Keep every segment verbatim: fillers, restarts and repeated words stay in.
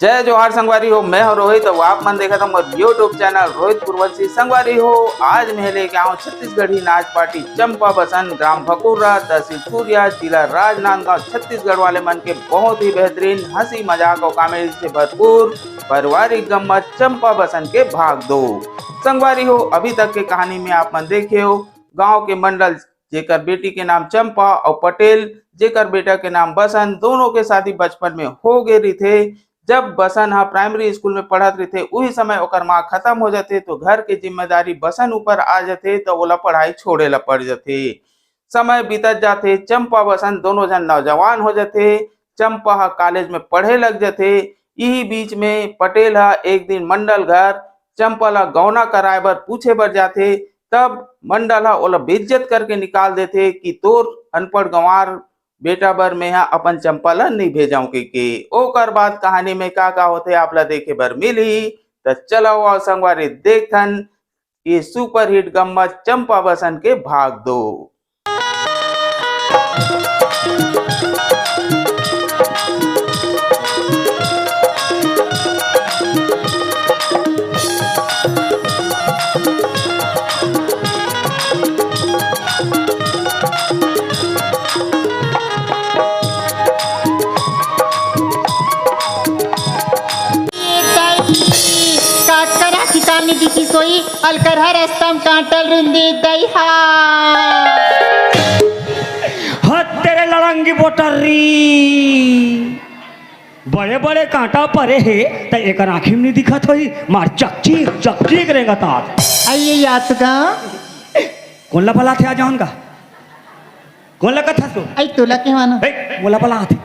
जय जोहार संगवारी हो, मैं हूं रोहित, अउ आप मन देखत हव मोर YouTube चैनल रोहित पुरवंशी। संगवारी हो, आज मैं लेके आऊं छत्तीसगढ़ी नाच पार्टी चंपा बसन, ग्राम भकुर्रा, तहसील सूर्या, जिला राजनांदगांव, छत्तीसगढ़ वाले मन के बहुत ही बेहतरीन हंसी मजाक अउ कॉमेडी से भरपूर पारिवारिक गम्मत चंपा बसन के भाग दो। संगवारी हो, अभी तक के कहानी में आप मन देखे हो, गांव के मंडल जेकर बेटी के नाम चंपा अउ पटेल जेकर बेटा के नाम बसंत, दोनों के शादी बचपन में हो गे रहिथे। जब बसंत ह प्राइमरी स्कूल में पढ़त रहिथे, उही समय ओकर माँ खत्म हो जाथे, तो घर के जिम्मेदारी बसंत ऊपर आ जाथे, तो ओला पढ़ाई छोड़े ला पड़ जाथे। समय बीतत जाथे, चंपा बसंत दोनों झन नौजवान हो जाथे। चंपा ह कॉलेज में पढ़े लग जाथे। इही बीच में पटेल ह एक दिन मंडल घर चंपा ला गौना कराए बर पूछे बर जाथे, तब मंडल ह ओला बेइज्जत करके निकाल देथे कि तोर अनपढ़ गंवार बेटा बर मेंहा अपन चंपा ला नइ भेजंव कहिके। ओकर बाद कहानी में का का होथे, आप ला देखे बर मिलही। त चलव आओ संगवारी, देखथन ये सुपरहिट गम्मत चंपा बसन के भाग दो। काकरा ठिकाने दिखी सोई, अलकरहा रस्ता म कांटा ल रुंदी दई हा। हत तेरे लड़ंगी बोटर्री, बड़े बड़े कांटा परे हे, त एकर आँखी में नइ दिखत होही, मार चकचीक चकचीक रेंगत आत। आइए यात का। कोन ला बलाथे आ जावन का? कोन ला कथस तू? अई तोला कहवाना। ए, मोला बलाथे।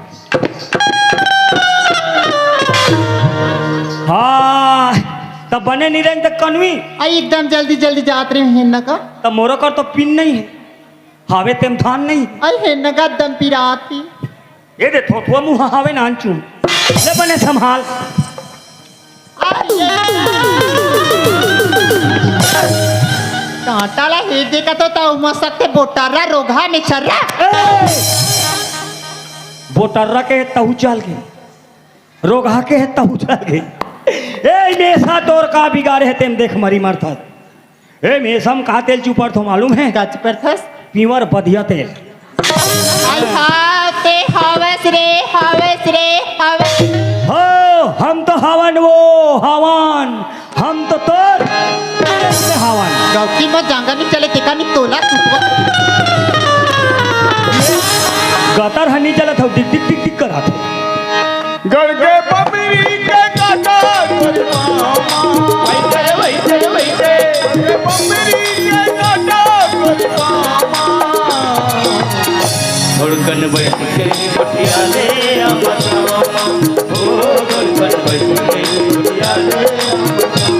हाँ, त बने निरेंग त कनवी। अई एकदम जल्दी जल्दी जात रहे हेन का। त मोरो कर तो पिन नहीं है। हावे तेम धान नहीं। अई हेन का दम पिराती। ये दे थोथुआ मुँह हावे नानचू। ले बने संभाल। कांटा ला हे देखा तो ताऊ मसक के बोटर्रा रोगहा में छर्रा। ए! बोटर्रा के तहु चल गे, रोगहा के तहु चल गे। ए मेसा तोर का बिगाड़े हे तेम देख मरी मरथस। ए मेसा म का तेल चुपरथो मालूम हे? का चुपरथस? पीवर बधिया तेल। आई हा, ते हवस रे, हवस रे, हवस। हो, हम तो हवन वो, हवन। हम तो तोर से हवन। गौती मत जांगा नहीं चले, देखा नहीं तोला कुतवा। गतर हनी चलत हो, डिग, डिग, डिग, डिग करत हो। गड़ के बमरी के काटा गोरी मामा। वैसे, वैसे, वैसे। गड़ के बमरी के काटा गोरी मामा। धड़कन बैठ के पटियाले आ बचावा। ओ धड़कन बैठ के पटियाले आ बचावा।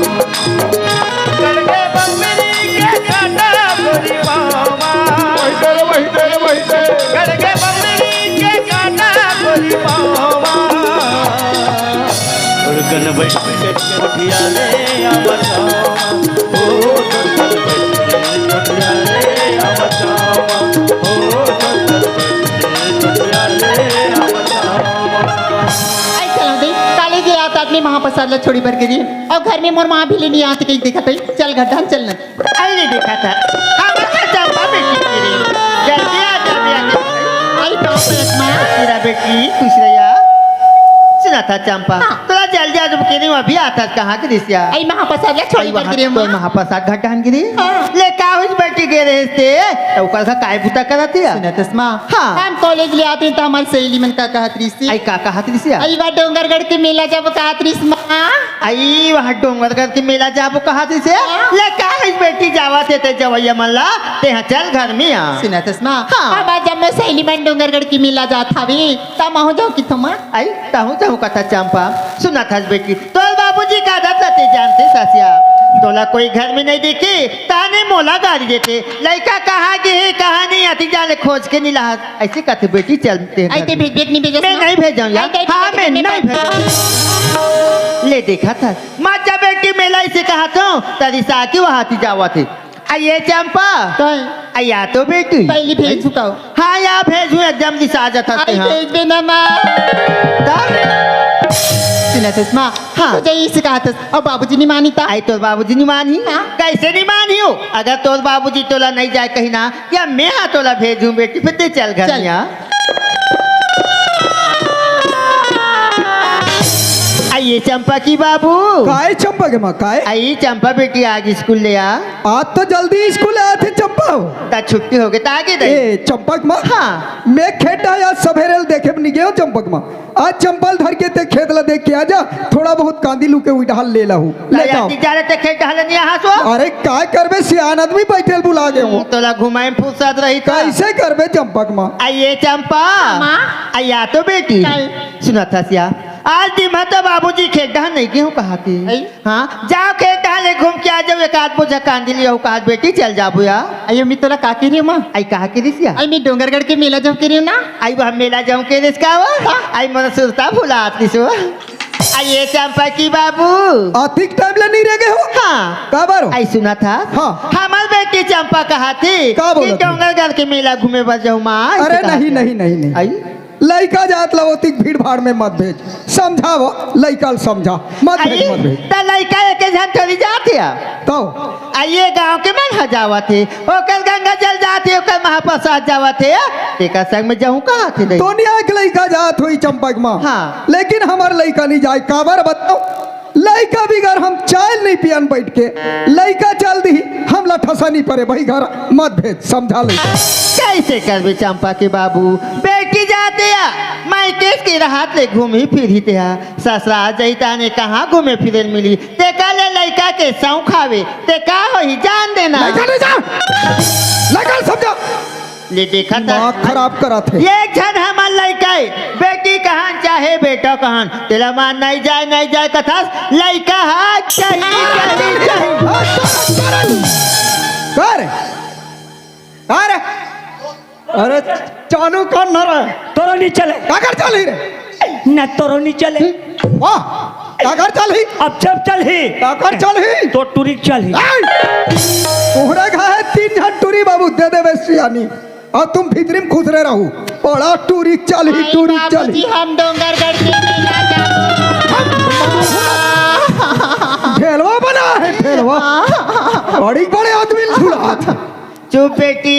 गड़ के बमरी के काटा गोरी मामा। वही तेरे, वही तेरे, वही तेरे। गड़ के बमरी के काटा गोरी मामा। धड़कन बैठ के पटियाले आ बचावा। ओ धड़कन बैठ के पटियाले आ बचावा। ओ धड़कन बैठ के पटियाले आ बचावा। ऐसा ना दे, काले जे आत आदमी महाप्रसाद ला छोड़ी बर गिरी, अउ घर में मोर माँ भी लेनी आती कहीं देखत हई, चल घर धान चल ना। अरे देखा था, हम कहा चंपा बेटी के रे। जल्दी आ, जल्दी आ, जल्दी आ। आई बाप रे माँ। तेरा बेटी, खुश रहिया। सुना था चंपा, हाँ। तोला जल्दी आ जब के रे, अभी आता कहाँ के रिसिया? आई महाप्रसाद ला छोड़ी आई कर वहाँ गिरी तो माँ। महाप्रसाद घटान गिरी। हाँ। ले का हुई बेटी के रे ते? तो कल का काय बुता करत हिया? सुना तस माँ। हाँ। हम कॉलेज ले आते हैं तो हमारी सहेली मन का कहत रिसी। आई का कहत रिसिया? आई बा डोंगरगढ़ के मेला जब कहत रिस माँ। आई वहाँ डोंगरगढ़ के मेला जाबो कहा जैसे हाँ। ले का है बेटी जावा थे ते जवैया मन ला ते हाँ चल घर में आ। सुना तस माँ। हाँ। अब आज जब मैं सहेली मन डोंगरगढ़ की मेला जात हवे, तब महू जाऊँ कि तुम? आई तहूँ जाऊँ कथा चंपा। सुना था बेटी, तोर बाबूजी का आदत ला ते जानते सासिया। तोला कोई घर में नहीं देखे, ताने मोला गारी देते। लइका कहाँ गे हे, कहाँ नहीं आती जाने खोज के नहीं लाहत। ऐसे कहते बेटी चलते हैं आई घर ते में। भेज, भेज नहीं भेजस मैं माँ। नहीं भेजूँ यार। आई ते हाँ, भेज, मैं भेज, नहीं भेज। भेजूँ। ले देखा था। मत जा बेटी, मेला इसे कहा तो, तरी सा की वहाँ थी जावा थी। आ ये चंपा। तय। आ या तो बेटी। पहली भेज चुका हूँ। हाँ, या भेजूँ, एकदम दिशा जाता आई हाँ। भेज देना माँ। तब? नथस माँ, हाँ। तो जई से कहत हस, अउ बाबूजी नहीं मानी ता? आई तोर बाबूजी नहीं मानी? हाँ। कैसे नहीं मानी हो? अगर तोर बाबूजी तोला नहीं जाए कही ना, या मैं हाँ तोला भेजूं बेटी, फिर ते चल घर चल। में आ। आइए चंपा की बाबू। काय चंपा के माँ, काय? आई चंपा बेटी आज स्कूल ले आ। आज तो जल्दी स्कूल आए थे चंपा हो। ता छुट्टी हो गई, ता आगे दे। ए, चंपा के माँ। हाँ। मैं खेत डाहर आज सवेरे ले देखे नहीं गयो चंपा के माँ। आज चंपा ल धर के ते खेत ला देख के आ जा, थोड़ा बहुत कांदी लू के उही डाहर ले लाहू। ले जाओ। जा रहे ते खेत डाहर नहीं आ सो। अरे काय करबे, सियान आदमी बैठे ल बुला गए हो। तोला घुमाए में फुर्सत रही था। कैसे करबे चंपा के माँ? आइए चंपा। माँ। आइया तो बेटी। काय? सुनत हस या, आज दिमा तो बाबूजी खेत डाहर नहीं गए हो कहा थे। आई? हाँ, जाओ खेत डाहर ले घूम के आ जाओ, एक आध बोझा कांदी ले आओ, कहा बेटी चल जाबो या। अयो, मैं तोला का कह रही हूँ माँ? आई कहा कह रही सिया? आई मैं डोंगरगढ़ के मेला जाऊँ कह रही हूँ ना। आई वह मेला जाऊँ कह रही इसका वो? हाँ। आई मन सुरता भुलात लिस वो। आइए चंपा की बाबू। अतिक टाइम ले नहीं रह गए हो? हाँ। काबर हो? आई सुनत हस? हाँ। हमार बेटी चंपा कहा थे का कि बोलत है? डोंगरगढ़ के मेला घूमे बर जाऊँ माँ, ऐसे अरे कहा नहीं, थे। नहीं, नहीं, नहीं। आई? लइका जात ला ओतिक भीड़ भाड़ में मत भेज, समझाओ लइका ल समझा, मत भेज, अरे, मत भेज। त लइका एके झन थोड़ी जात हे। तो आइए गांव के मन ह जावत हे, ओकर गंगा जल जात हे, ओकर महाप्रसाद जावत हे, तेकर संग में जाहूं कहा थे दई। तो नहीं एक लइका जात होई चंपा के माँ। हाँ। लेकिन हमार लइका नहीं जाए, काबर बताओ? लइका बिगर हम चाय नहीं पियन बैठ के, लइका चल दी, हम लठसा नहीं परे भाई घर, मत भेज, समझा ले। कैसे करबे चंपा के बाबू, बेटी जाते या, मायके के रहत ले घूमी फिरी ते हा, ससुराल जई ताने कहाँ घूमे फिरे ल मिली, तेकर ले लइका के सौंख आवे, ते का होही जान देना। लइका ले जा, लइका ले समझा। ले देखा था। दिमाग खराब करत हे। एक झन हमर लइका हे, बेटी कहन चाहे बेटा कहन, तेला मान नहीं जाए, नहीं जाए कथस, लइका हा चाही, चाही, चाही। का रे? का रे? अरे चालू कर न रे। तोरो नहीं चले। काकर चलही रे? न तोरो नहीं चले। वाह, काकर चलही? अब जब चलही। काकर चलही? तो टूरी चलही। उहरे घा हे तीन झन टूरी बाबू, दे देबे सियानी। अउ तुम भीतरी में खुसरे रहू। बड़ा टूरी चलही, आई टूरी बाबूजी, चलही। हम डोंगरगढ़ के मेला जाबो। ढेलवा बना हे, ढेलवा। बड़ी बड़े आदमी ल झुलात। चुप बेटी,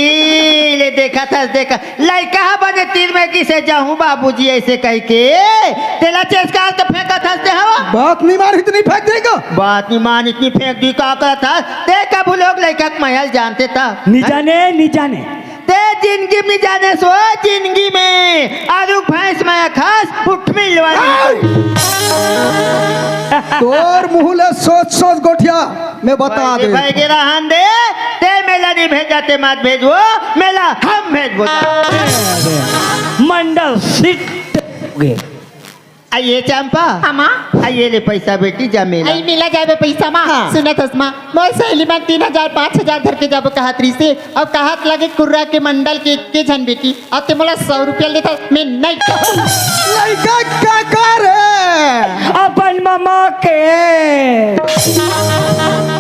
ले देखत हस, देखा, लइका ह बने तीर में किसे जाहूं बाबूजी ऐसे कहिके, तेला चेचकार के फेंकत हस ते हवा। बात नहीं मानिस त नहीं फेंक देही का? बात नहीं मानिस त नहीं फेंक देही का करत हस, ते कभू लोग लइका के मया ल जानते त। नहीं जाने, नहीं जाने। ते जिंदगी में जाने सो, जिंदगी में आलू भैंस में खास उठमी लवानी। तोर मुंह ले सोच सोच गोठिया मैं बता दे। भाई के रहन दे, ते मेला नहीं भेजा ते मत भेजो, मेला हम भेजबो। मंडल सिट गे। आइए चंपा। हाँ, माँ। आइए ले पैसा बेटी, जा मेला। आई मेला जाबे पैसा माँ। हाँ। सुनत हस माँ, मोर सहेली मन तीन हजार पाँच हजार धर के जाबो कहत रहिसे, अउ कहत लगे कुर्रा के मंडल के एके झन बेटी, अउ ते मोला सौ रुपया लेथस, मैं नहीं कहूँ। लइका का कर हे? अपन ममा के।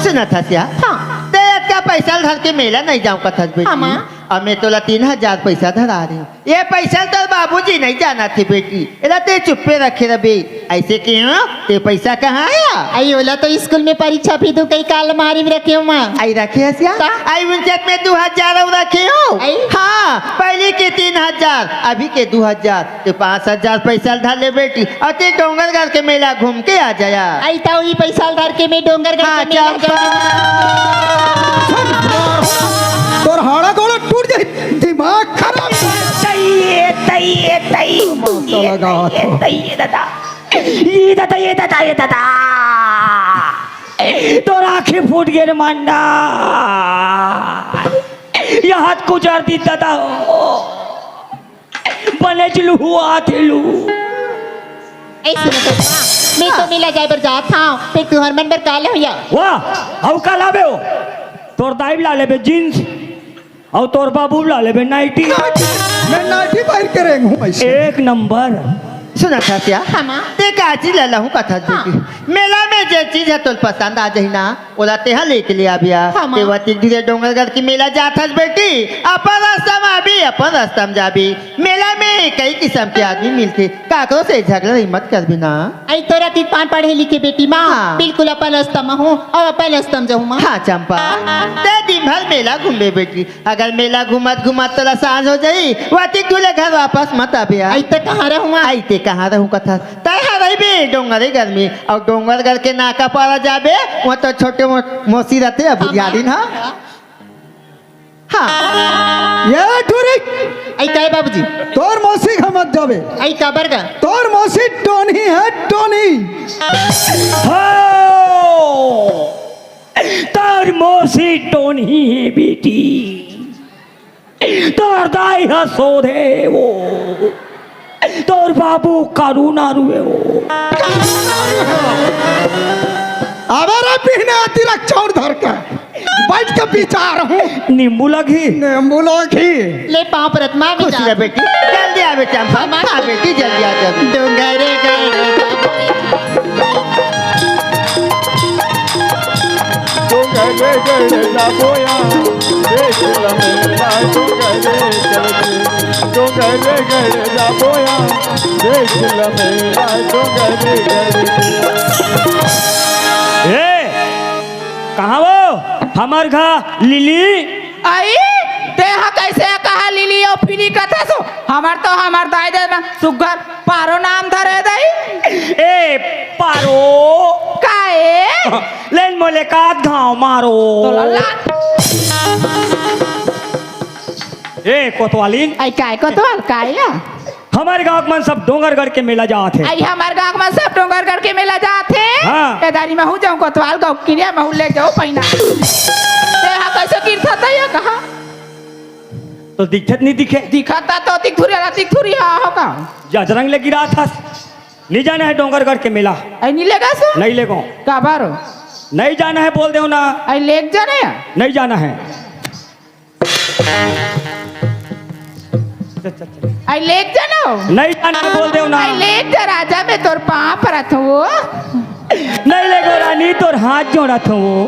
सुनत हस या? हाँ। ते अतका पैसा धर के मेला नहीं जाऊँ कथस बेटी। हाँ, माँ। अब मैं तोला तीन हजार पैसा धरा रही हूँ। ये पैसा ल तोर बाबूजी नहीं जानत हे बेटी, एला ते चुप्पे रखे रबे। ऐसे क्यों? ते पैसा कहाँ हे? आई ओला तो स्कूल में परीक्षा भी दू कई का अलमारी में रखे हो माँ। आई रखे हस या? का? आई उनचक में दू हजार अउ रखे हो। आई? हाँ, पहले के तीन हजार, अभी के दू हजार। ते पाँच हजार पैसा ल धर ले बेटी, अउ ते डोंगरगढ़ के मेला घूम के आ जाया। आई त उही पैसा ल धर के मैं डोंगरगढ़ हाँ, के मेला चंपा। जाऊँ। तोर हाड़ा गोड़ा टूट जाही, दिमाग खराब। तइये, तइये, तइये, मौका लगा तइये, तो। तइये, दादा। ये दादा, ये दादा, ये दादा। तोर आँखी फूट गे रे मांडा। ये हाथ गुजर दी दादा हो। बनेच लुहुआ थे लू। ऐसे न तो माँ, मैं तो मेला जाए बर जात हूँ, फिर तुहर मन बर का ले होया? वाह, अउ का लाबे हो? तोर दाई ला लेबे जींस, अउ तोर बाबू ला लेबे नाइटी। मैं नाइटी पहिर के रेंगहूँ ऐसे। एक नंबर। सुनत हस या? हाँ, माँ। ते का चीज ला लहू कथस हाँ। बेटी? मेला में जे चीज हे तोल पसंद आ जाही ना, ओला तेहा लेके ले आबिया। हाँ, माँ। तेवा तीन धीरे डोंगरगढ़ के मेला जात हस बेटी, अपन रास्ता में आबी, अपन रास्ता में जाबी। मेला में कई किसम के आदमी मिलथे, काकरो से झगड़ा नहीं मत करबे ना। अई तोर अतिक पान पढ़े लिखे बेटी माँ, हाँ। बिल्कुल अपन रस्ता म हूँ अउ अपन रस्ता म जाहूँ माँ। हाँ चंपा, ते दिन भर मेला घूमबे बेटी, अगर मेला घूमत घूमत तोला सांझ हो जाही, वातिक तू ले घर वापस मत आबे यार। अई ते कहाँ रहूँ माँ? अई ते कहाँ रहूँ कथस? तैं ह रहिबे डोंगरगढ़ में, अउ डोंगरगढ़ के नाका पारा जाबे, वहाँ तो छोटे मो-, मौसी रहते, अब हाँ, बुझिया दिन, हाँ। हाँ। ये ठुरी। अई काय बाबूजी? तोर मौसी घर मत जाबे। अई काबर गा? तोर मौसी टोनही हे, टोनही। हो! तोर मौसी टोनही हे बेटी। तोर दाई ह सोधे वो। तोर बाबू कानून आरू हे वो। अबे रे पीहने अतिरक चौर धर के। बैठ के बिचारहूँ। नींबू लगही। नींबू लगही। ले पाँव परत माँ खुश रह बिचार। बेटी, जल्दी आ बेटी, हम हाँ, माँ। हाँ बेटी, जल्दी आ जा। डोंगरगढ़। डोंगरगढ़ जाबो या, देख ल मेला डोंगरगढ़ के। डोंगरगढ़ जाबो या, देख ल मेला डोंगरगढ़ के। ए, कहाँ वो? हमर घर लिली। अई, तेहा कइसे कहा लिली अउ फिली कथस? हमर तो हमर दाई दे में सुग्घर पारो नाम धरे दई। ए, पारो। का ए? लेन मोले कात घाव मारो। तोला लात। ए, कोतवालिन। अई काय कोतवाल, काय या? हमर गाँव के मन सब डोंगरगढ़ के मेला जात हे। अई हमर गाँव के मन सब डोंगरगढ़ के मेला जात हे। हाँ। ए दारी महू जाहूँ कोतवाल गाँव किरिया महू ले जाहूँ पहिना। तेहा कइसे गिरथा तैया कहा? तो दिखत नहीं दिखे? दिखत ता तो दिख धुरिया ला दिख धुरिया हो का? जजरंग ले गिराथस। नहीं जाना हे डोंगरगढ़ के मेला। अई नहीं लेगा सो? नहीं लेगो। काबर? नहीं जाना हे बोल देव ना। अई लेग जाना या? नहीं जाना हे। चल, चल, चल। अई लेग जाना हो? नहीं जाना हे बोल देव ना। अई लेग जा राजा, मैं तोर पाँव परत हूँ। नहीं लेगो रानी, तोर हाथ जोड़त हूँ।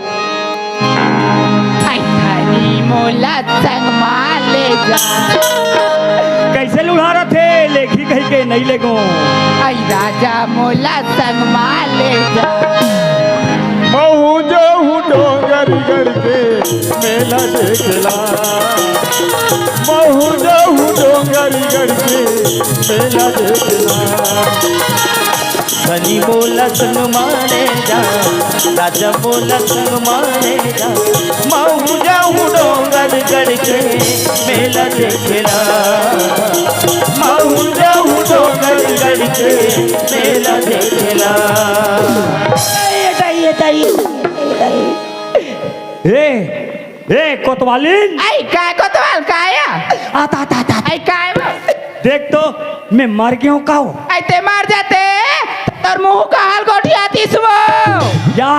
अई धनी मोला संग मा ले जा। कइसे लुढ़ारथे, लेगही कहिके नहीं लेगो। अई राजा मोला संग मा ले जा। महू जाहूँ डोंगरगढ़ के मेला देखे ला। महू जाहूँ डोंगरगढ़ के मेला देखे ला। धनी मोला संग मा ले जा, राजा मोला संग मा ले जा। महू जाहूँ डोंगरगढ़ के मेला देखे ला। महू जाहूँ डोंगरगढ़ के मेला देखे ला। ए, ए, ए, ए, ए। ए, ए, कोतवालिन। अई, काय कोतवाल, काय या? आता, आता, आता, आता। अई, काय वो? देख तो, मैं मर गेंव का वो? अई, ते मर जाते, तोर मुँह का हाल गोठियातिस वो। या,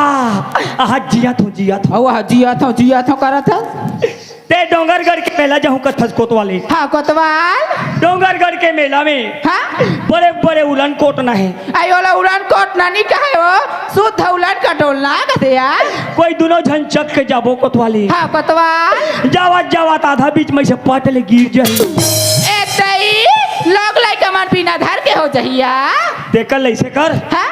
आहा, जियत हूँ, जियत हूँ। अउ, आहा, जियत हूँ, जियत हूँ करत हे। ते डोंगरगढ़ के मेला जाहूँ कथस कोतवालिन। हाँ, कोतवाल। डोंगरगढ़ के मेला में हाँ? बड़े बड़े उलन कोटना हे। अई ओला उलन कोटना नहीं कहे वो, शुद्ध उलन कटोलना कथे यार। कोई दुनों झन चक के जाबो कोतवालिन। हाँ, कोतवाल। जावत जावत आधा बीच में से पट ले गिर जाही। ए तई, लोग लइका मन बिना धर के हो जही या। तेकर ले अइसे कर। हाँ?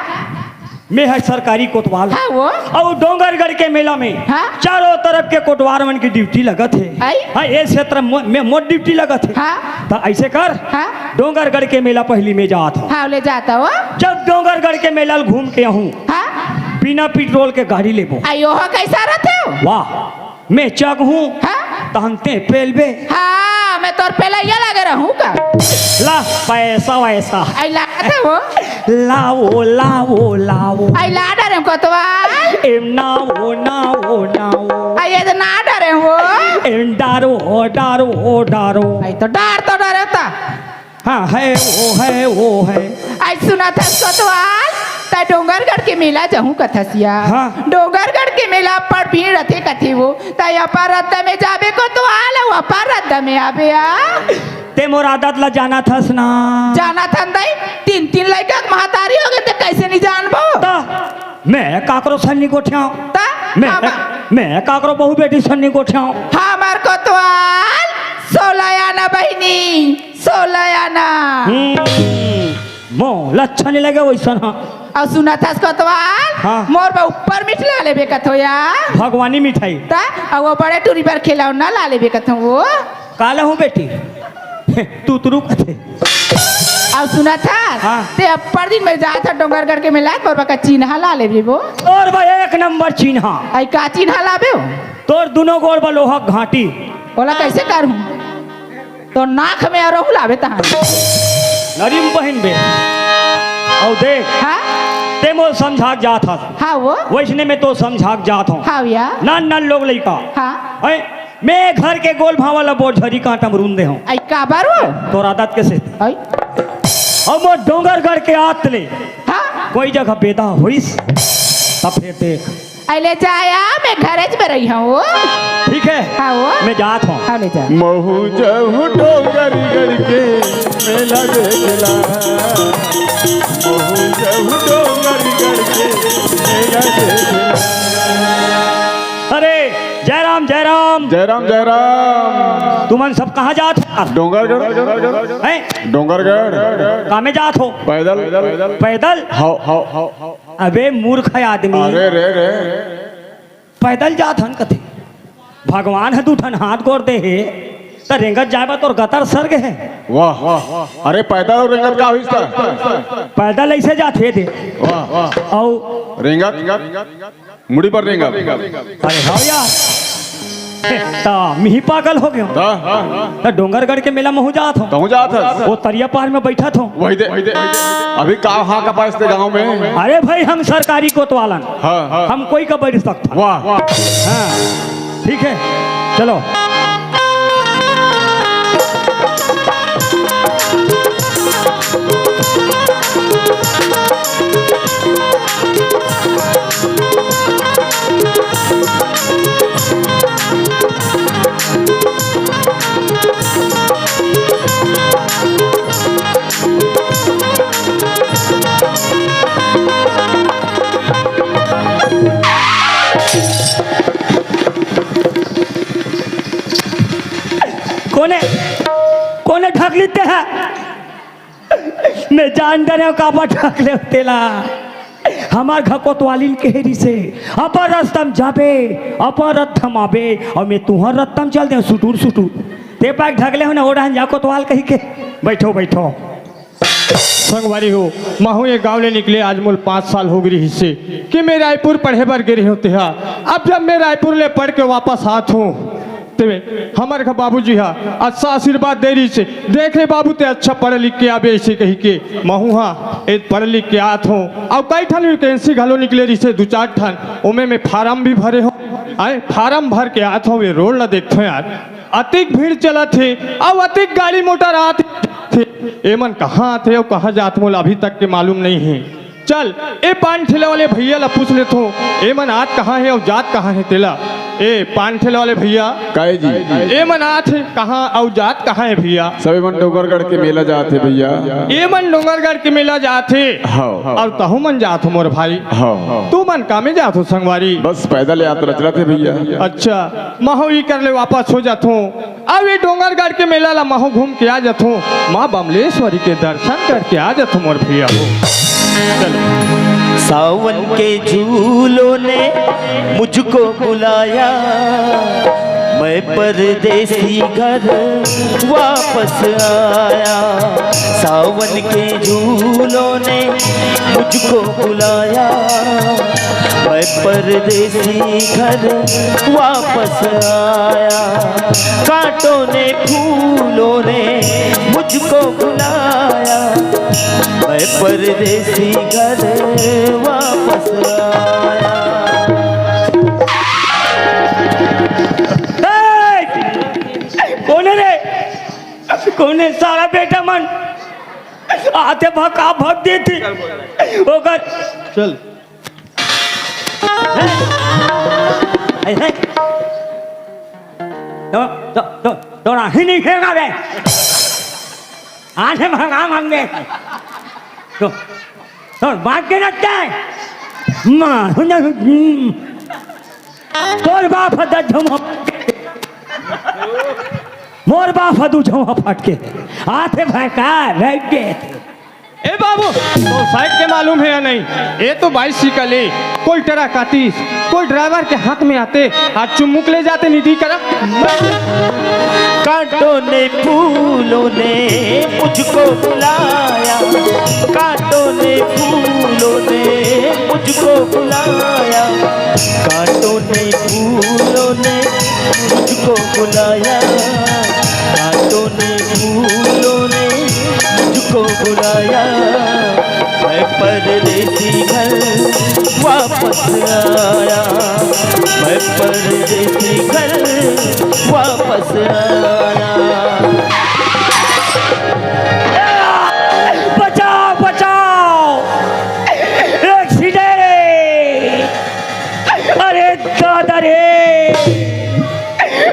मैं ह सरकारी कोतवाल। हाँ, वो। अउ डोंगरगढ़ के मेला में हाँ? चारों तरफ के कोटवार मन के ड्यूटी लगत हे। आई? हाँ, ए क्षेत्र म-, में मोर ड्यूटी लगत हे। हाँ? त अइसे कर, हाँ? डोंगरगढ़ के मेला पहिली में जात हूँ। हाँ, ले जाता हो। जब डोंगरगढ़ के मेला ल घूम के आहूँ, हाँ? बिना पेट्रोल के गाड़ी लेबो। अई, ओह कइसा रथे हो? वाह, मैं चघहूँ, हाँ? तहन ते पेलबे। हाँ, मैं तोर पेलइया लगे रहूँ का? ला, पैसा वैसा। अई, लागत हे वो। लाओ, लाओ, लाओ। अई, ला डरे कोतवाल। एम नाओ, नाओ, नाओ। अई, ये तो ना डरे वो। एम डारो, डारो, डारो। अई, तो डर तो डरे ता। हाँ, हे वो, हे वो, हे। अई सुनत हस कोतवाल, तैं डोंगरगढ़ के मेला जाहूँ कथस या। हाँ। डोंगरगढ़ के मेला अब्बड़ भीड़ रथे कथे वो, तैं अपन रद्दा में जाबे कोतवाल, अउ अपन रद्दा में आबे या। तें मोर आदत ला जानत हस ना। जानत हन दई, तीन, तीन लइका के महतारी होगे, तें कइसे नइ जानबो? त मैं काकरो सन नइ गोठियाँव। त मैं, हम मैं काकरो बहू बेटी सन नइ गोठियाँव। हमर कोतवाल, सोलह आना बहिनी, सोलह आना। हम्म, मोला अच्छा नहीं लगे वैसन, हाँ। अउ सुनत हस कोतवाल? हाँ। मोर बर ऊपर मीठ ला लेबे कथो या। भगवानी मिठाई। ता, अउ वो बड़े टूरी बर खिलौना ला लेबे कथो वो। काला हूँ बेटी। तू तुरु कथे। अउ सुनत हस? हाँ। ते अब्बड़ दिन में जात हस डोंगरगढ़ के मेला, मोर बर का चिन्हा ला लेबे वो। तोर बर एक नंबर चिन्हा। अई का चिन्हा लाबे वो? तोर दुनो गोड़ बर लोहा घाटी। ओला कैसे करहूँ? तो नाक में अरहू लाबे तहां। नरीम बहिन बे। अउ देख, हाँ? ते मोर समझा के जात हस। हाँ वो? वैसने में तो समझा के जात हूँ। हाँ भैया। नान नान लोग लइका। हाँ। हैं? मैं घर के गोल भांवा ला बोझरी कांटा म रूंद दे हूँ। अई काबर वो? तोर आदत के सेती। अई? अउ मोर डोंगरगढ़ के आत ले हाँ। कोई जगह बेदा होइस, तब फिर देख। अई ले जाया, मैं घरेच में रही हूँ। ठीक है। हाँ वो। मैं जात हूँ। हाँ, ले जा। महू जहू डोंगरगढ़ के मेला देखला, महू जहू डोंगरगढ़ के मेला देखला। अरे, जय राम, जय राम। जय राम, जय राम। तुमन सब कहाँ जात हो? डोंगरगढ़। हैं? डोंगरगढ़। कामे जात हो? पैदल। पैदल? हाव, हाव, हाव, हाव। अबे मूर्ख है आदमी। अरे रे रे। पैदल जात हन कथे। भगवान ह दू ठन हाथ गोड़ दे हे, त रेंगत जाए बर तोर गतर सर्ग हे। वाह, वाह। अरे पैदल अउ रेंगत का होइस त? पैदल ऐसे जात हे दे। वाह, वाह। अउ रेंगत? मुड़ी पर रेंगत। अरे हव यार। त मिही पागल हो गेंव। त? त डोंगरगढ़ के मेला महू जात हंव। तहूं जात हस? वो तरिया पार में बइठत हंव। वही दे। अभी का हाँ का पास ते गांव में? अरे भाई, हम सरकारी कोतवालन। हाँ। हम कोई का बइठ सकथन। वाह। हाँ, ठीक है, चलो। कोने, कोने ढक लेते हैं? मैं जान डरे हंव काबर ढक ले तेला। हमर घर कोतवालिन कहे रिसे, अपन रस्ता म जाबे, अपन रद्दा म आबे, अउ मैं तुंहर रद्दा म चल देंव सुटुर सुटुर। ते पाक ढक ले हंव ना, ओ डहन जा कोतवाल कहिके। बइठो, बइठो। संगवारी हो, महू ये गांव ले निकले आज मोला पाँच साल हो गे रिहिसे कि मैं रायपुर पढ़े बर गे रेहेंव तेहा। अब जब मैं रायपुर ले पढ़ के वापस आत हंव, तेमे हमर घर बाबूजी ह अच्छा आशीर्वाद दे रिहिसे। देख रे बाबू, ते अच्छा पढ़ लिख के आबे अइसे कहिके महू ह ए पढ़ लिख के आत हंव। अउ कई ठन vacancy घलो निकले रिहिसे, दू चार ठन, ओमे मैं फारम भी भरे हंव। आय, फारम भर के आत हंव, ये रोड ला देखथंव यार, अतिक भीड़ चलत हे, अउ अतिक गाड़ी मोटर आत हे। एमन कहाँ आत हे अउ कहाँ जात मोला अभी तक के मालूम नइ हे। चल, ए पान ठेला वाले भइया ला पूछ लेथंव, एमन आत कहाँ हे अउ जात कहाँ हे तेला। ए पान ठेला वाले भइया, काहे जी? एमन आत हे कहाँ अउ जात कहाँ हे भइया? सब एमन डोंगरगढ़ के मेला जात हे भइया। एमन डोंगरगढ़ के मेला जात हे। हव। अउ तहूं मन जात हो मोर भाई। हव। तुमन कामे जात हो संगवारी? बस पैदल यात्रा चलत हे भइया। अच्छा, महू ई कर ले वापस हो जाथंव। अब ये डोंगरगढ़ के मेला ला महू घूम के आ जाथंव, माँ बमलेश्वरी के दर्शन करके आ जाथंव मोर भइया हो। चलो। सावन के झूलों ने मुझको बुलाया, मैं परदेसी घर वापस आया। सावन के झूलों ने मुझको बुलाया, मैं परदेसी घर वापस आया। कांटों ने फूलों ने मुझको बुलाया, मैं परदेसी घर वापस आया। ए, कोन हे रे? कोन हे सारा बेटा मन? आते भका भक देती। ओकर चल। हे, हे। तो, तो, तो, तो राही नहीं खेगा बे। आज हम हंगाम हमने। तो, तो बात के रखता है। माँ, हम्म। तोर बाप है दस धुम। मोर बाप ह दू झौहा फटके हे। आथे भयंकर, रह गे। ए बाबू, तो साइड के मालूम हे या नहीं? ए तो बाइसिकल ए, कोई ट्रक आतिस, कोई ड्राइवर के हाथ में आते, आज चुमुक ले जाते निधि करा। कांटों ने फूलों ने मुझको बुलाया, कांटों ने फूलों ने मुझको बुलाया, कांटों ने फूलों ने मुझको बुलाया, कांटों ने फूलों ने मुझको बुलाया। मैं परदेसी घर वापस आया, मैं परदेसी घर वापस आया। बचाओ, बचाओ, एक्सीडेंट! अरे दादा रे,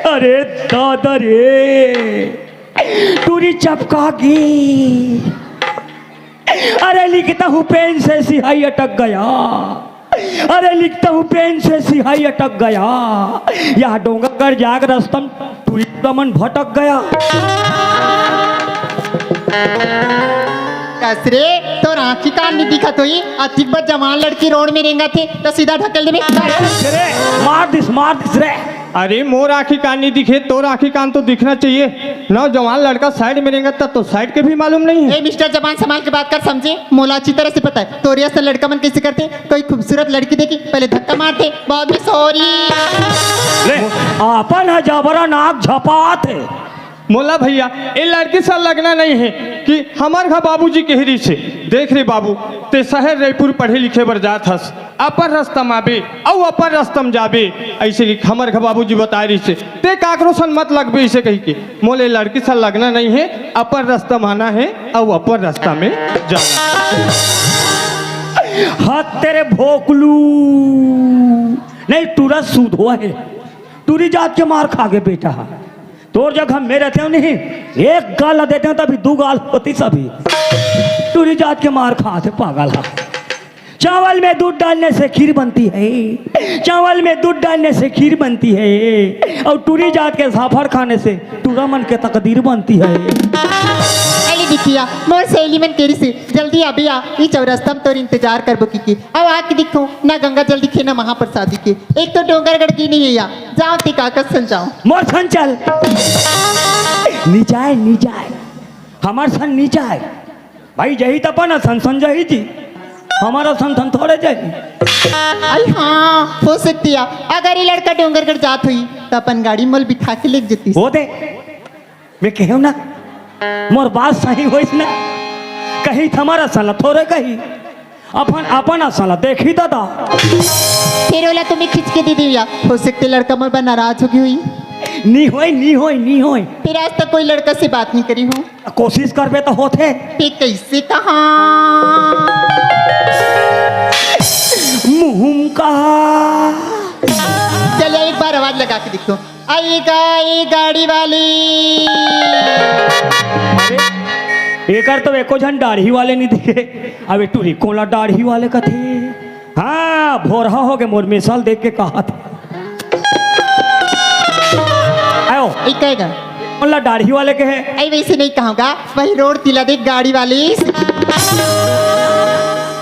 अरे दादा रे, टूरी चपका गे। अरे लिखता हूँ पेन से सिहाई अटक गया, अरे लिखता हूँ पेन से सिहाई अटक गया, या डोंगरगढ़ जाग रस्तम टूरी मन भटक गया। कस रे, तोर आँखी कान नहीं दिखत होई? अतिक बड़ जवान लड़की रोड में रेंगत हे, त सीधा ढकेल देबे। अरे, मार दिस, मार दिस रे। अरे, मोर आँखी कान नहीं दिखे, तोर आँखी कान तो दिखना चाहिए। नौजवान लड़का साइड में रेंगत त तो साइड के भी मालूम नहीं हे। ए मिस्टर, जबान संभाल के बात कर, समझे? मोला अच्छी तरह से पता हे, तोरे असन लड़का मन कैसे करते। कोई खूबसूरत लड़की देखी, पहले धक्का मारते, बाद में सॉरी। ले, अपन ह जबरा नाक झपात हे। मोला भैया, ए लड़की से लगना नहीं हे कि हमर घर बाबूजी कहि रिहिसे, देख रे बाबू, ते शहर रईपुर पढ़े लिखे बर जात हस, अपन रस्ता म आबे अउ अपन रस्ता म जाबे, अइसे कि हमर घर बाबूजी बताए रिहिसे, ते काकरो सन मत लगबे, अइसे कहि के। मोला ए लड़की से लगना नहीं हे, अपन रस्ता म आना हे अउ अपन रस्ता में जाना। हत तेरे भोकलू, नहीं टूरा सूद हुआ है, टूरी जात के मार खा गे बेटा। तोर जगह में रहते हो नहीं, एक गाल देते हो तभी दू गाल होती सभी। टूरी जात के मार खाथे पागल हा। चावल में दूध डालने से खीर बनती है, चावल में दूध डालने से खीर बनती है, और टूरी जात के झाफड़ खाने से टूरा मन के तकदीर बनती है। अली बिटिया, मोर सहेली मन केरी से जल्दी आबे आ, ई चौरस्ता में तोर इंतजार करबो की, की। अब आके दिखो ना गंगा जल दिखे ना महाप्रसादी के। एक तो डोंगरगढ़ की नहीं है या, जाओ ते काका सन जाओ। मोर सन चल। निजाय, निजाय। हमर सन निजाय। भाई, जही त अपन सन सन जही जी। हमारा सन सन थोड़े जही। आई हाँ, हो सकती है। अगर ये लड़का डोंगरगढ़ जात हुई, तो अपन गाड़ी मोल बिठा के लेके जतीस। वो दे। मैं कहेंव ना, मोर बात सही होइस ना, कही त हमर असन ला थोरे कही, अपन, अपन असन ला देखी दादा। फिर ओला तुम्हें खींच के दे दिया, हो सकते लड़का मोर बा नाराज हो गई हुई। नी होय, नी होय, नी होय। फिर आज तक कोई लड़का से बात नहीं करी हूँ। कोशिश करबे तो होथे। फिर कैसे कहा? मुहुम कहा। चल एक बार आवाज लगा के देखो। आएगा ये गाड़ी वाली। अरे, एकर तो एको झन दाढ़ी वाले नहीं दिखे। अब ए टूरी कोला दाढ़ी वाले कथे। हाँ, भोरहा हो गे मोर मिसाल देख के कहा था। आओ। ई कहेगा? कोला दाढ़ी वाले के है। आई वैसे नहीं कहूँगा, वही रोड तिला देख गाड़ी वाली।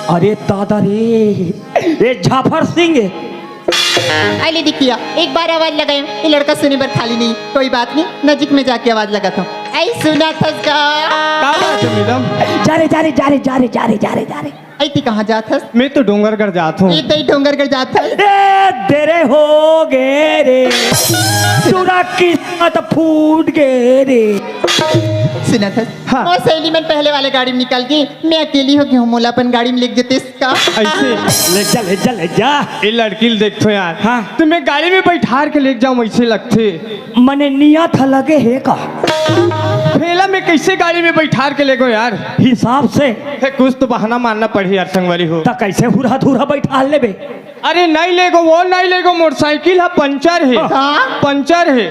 अरे दादा रे, ए झाफर सिंह। अली दिखिया, एक बार आवाज लगायो, ये लड़का सुने बर खाली नहीं। कोई बात नहीं, नजीक में जाके आवाज लगाता हूँ। आई सुना थस का? का बात है मैडम? जा रे, जा रे, जा रे, जा रे, जा रे, जा रे, जा रे। आई ती कहाँ जात हस? मैं तो डोंगरगढ़ जात हूँ। ये तई डोंगरगढ़ जात हस? ए, तेरे हो गे रे, सुरा किस्मत फूट गे रे। सुना थस? हाँ। मोर सहेली मन पहले वाले गाड़ी में निकल गई, मैं अकेली हो गई हूँ, मोला अपन गाड़ी में लेके जतेस का? ऐसे? ले जा, ले जा, ले जा। ए लड़की ल देखथो यार। हाँ। तुम्हें गाड़ी में बैठार के लेके जाऊँ ऐसे लगथे। मने नियत ह लगे हे का? फेला में कैसे गाड़ी में बैठार के लेगो यार? हिसाब से। हे, कुछ तो बहाना मारना पड़ही यार संगवारी हो। त कैसे हुरहा धुरहा बैठार लेबे? अरे नहीं लेगो, वो नहीं लेगो, मोटरसाइकिल ह पंचर हे। हाँ? पंचर हे।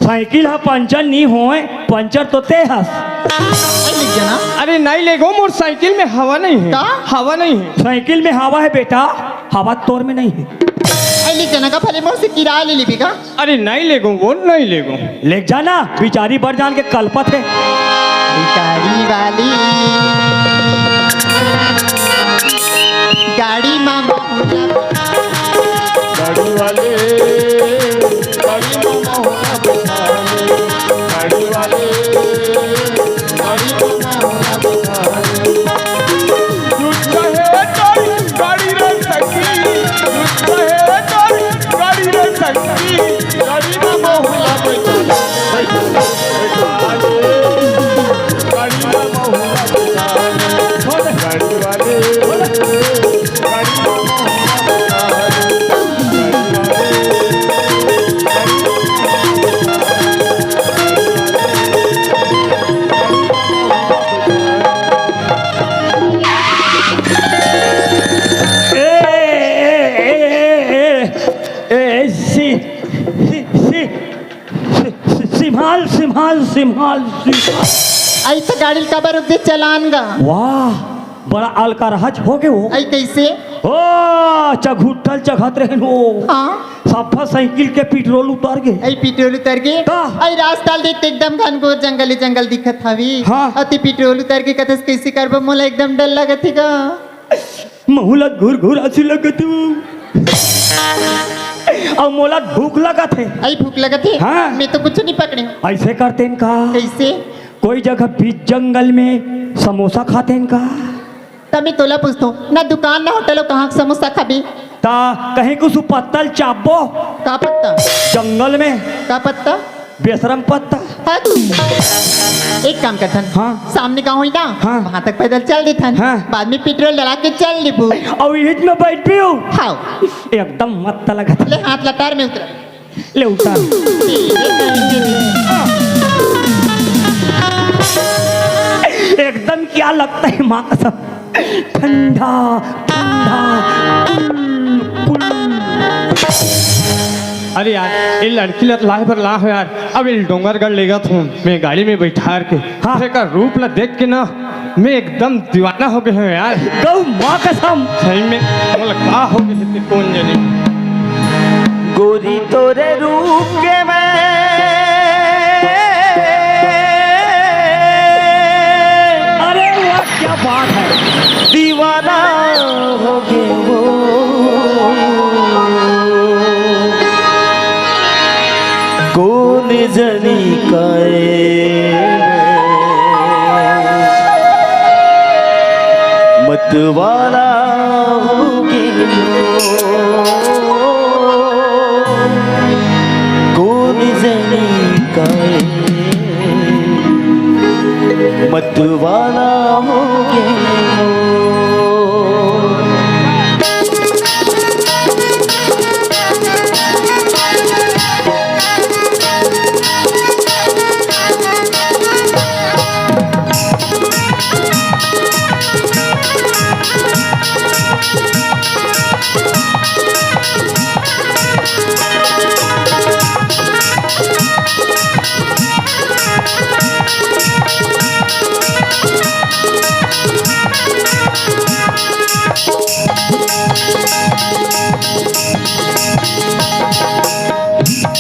साइकिल ह पंचर नी होय, पंचर तो ते हस। नहीं लेके जाना। अरे नहीं लेगो, मोटरसाइकिल में हवा नहीं है। का? हवा नहीं है। साइकिल में हवा है बेटा, हवा तोर में नहीं है। ए, लेग जाना का, भले मोर से किराया ले लेबे का? अरे नहीं लेगो, वो नहीं लेगो। लेग जाना, बिचारी बर जान के कलपत हे। गाड़ी वाली, गाड़ी मामा, गाड़ी वाले, गाड़ी मामा, गाड़ी वाले। गाड़ी रे सखी, गाड़ी रे सखी, गाड़ी में महुआ बैठा, बैठा, बैठा, गाड़ी में महुआ बैठा, गाड़ी वाले, गाड़ी में महुआ बैठा। ए, ए, ए, ए, ए, ए, सी, सी, सी, सी, सी, सिम्हाल, सिम्हाल, सिम्हाल, सिम्हाल। अइसे गाड़ी ल काबर रुक दे, चलान गा। वाह, बड़ा अलकरहच हो गे हो। अई कइसे? ओ, चघुट्ठल चघत रहेन हो। हाँ। सफा साइकिल के पेट्रोल उतर गे। अई पेट्रोल उतर गे? का? अई रास्ता ल देख त एकदम घनघोर जंगल ही जंगल दिखत हवे। हाँ। अति पेट्रोल उतर गे कथस, कइसे करबो? मोला एकदम डर लगत हे गा। महू ला घुरघुरासी लगत हे। अउ मोला भूख लगत हे। अई भूख लगत हे? हाँ। मैं तो कुछ नहीं पकड़े हूँ। अइसे करतेन का? कइसे? कोई जगह बीच जंगल में समोसा खातेन का? त मैं तोला पूछथों, ना दुकान ना होटल हो, कहाँ के समोसा खाबे? त कहीं कुछ पत्ता ल चापबो। का पत्ता? जंगल में। का पत्ता? बेशरम पत्ता। हाँ। एक काम करथन। हाँ। सामने गाँव होई ना? हाँ। वहाँ तक पैदल चल देथन। हाँ। बाद में पेट्रोल डला के चल लेबो। अउ इहिच में बैठ भी हो? हाँ। एकदम मस्त लगत। ले हाथ लटार में उतर। ले उतार। एकदम क्या लगता है माँ कसम, ठंडा, ठंडा, कुल, कुल। अरे यार, ये लड़की लत लाए पर ला हो यार, अब ये डोंगरगढ़ लेगत हूँ मैं गाड़ी में बैठार के। हाँ। एकर रूप ला देख के ना मैं एकदम दीवाना हो गे हंव यार। गऊ माँ कसम। सही में, मोला का हो गे हे ते कोन जनी। गोरी तोरे रूप के मैं, अरे वाह, क्या बात है। दीवाना हो गे हंव। कोन जनी काय मतवाला हो गे हंव। कोन जनी काय मतवाला हो गे हंव।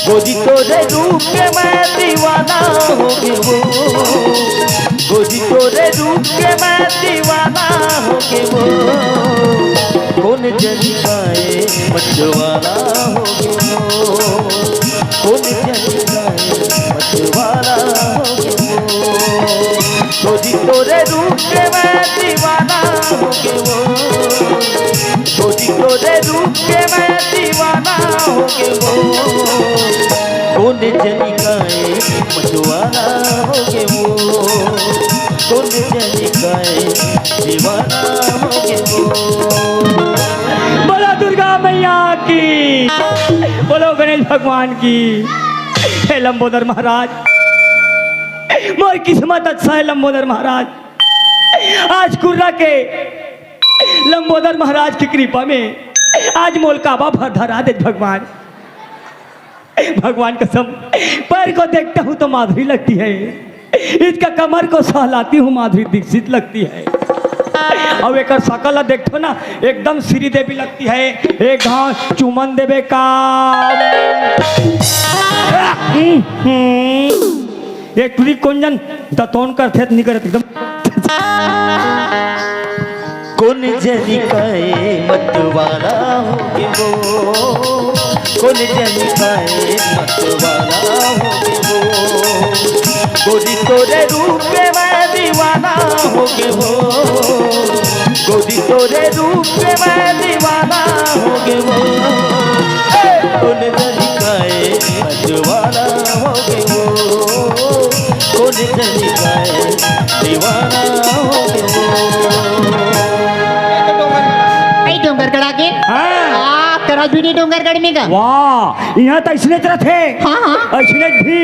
गोरी तोरे रूप के मैं दीवाना हो गे हंव। गोरी तोरे रूप के मैं दीवाना हो गे हंव। कोन जनी काय मतवाला हो गे हंव। कोन जनी काय मतवाला हो गे हंव। गोरी तोरे रूप के मैं दीवाना हो गे हंव। गोरी तोरे रूप के मैं दीवाना हो गे हंव। कोन जनी काय मतवाला हो गे हंव। कोन जनी काय दीवाना हो गे हंव। बोलो दुर्गा मैया की, बोलो गणेश भगवान की। हे लंबोदर महाराज, मोर किस्मत अच्छा हे लंबोदर महाराज। आज कुर्रा के लंबोदर महाराज की कृपा में आज मोला काबा भर धरा देस भगवान। भगवान कसम, पैर को देखता हूँ तो माधुरी लगती है, इसका कमर को सहलाती हूँ माधुरी दीक्षित लगती है। अउ एकर शकल ला देखथो ना, एकदम श्रीदेवी लगती है। एक घांव चुमन देबे का? ये टुरी कोन जन दतौन करथे त नी करत एकदम। कोन जनी काय मत वाला होगे वो, कोन जनी काय मत वाला होगे वो, गोरी तोरे रूप में मैं दीवाना होगे वो, गोरी तोरे रूप में मैं दीवाना होगे वो। ए, कोन जनी काय मत वाला होगे वो, कोन जनी काय दीवाना होगे वो। ए डोंगरगढ़ आ गे। हाँ। आ, करत भी नहीं डोंगरगढ़ में का। वाह, इहाँ त अइसने च रथे। हाँ, हाँ। अइसने भी।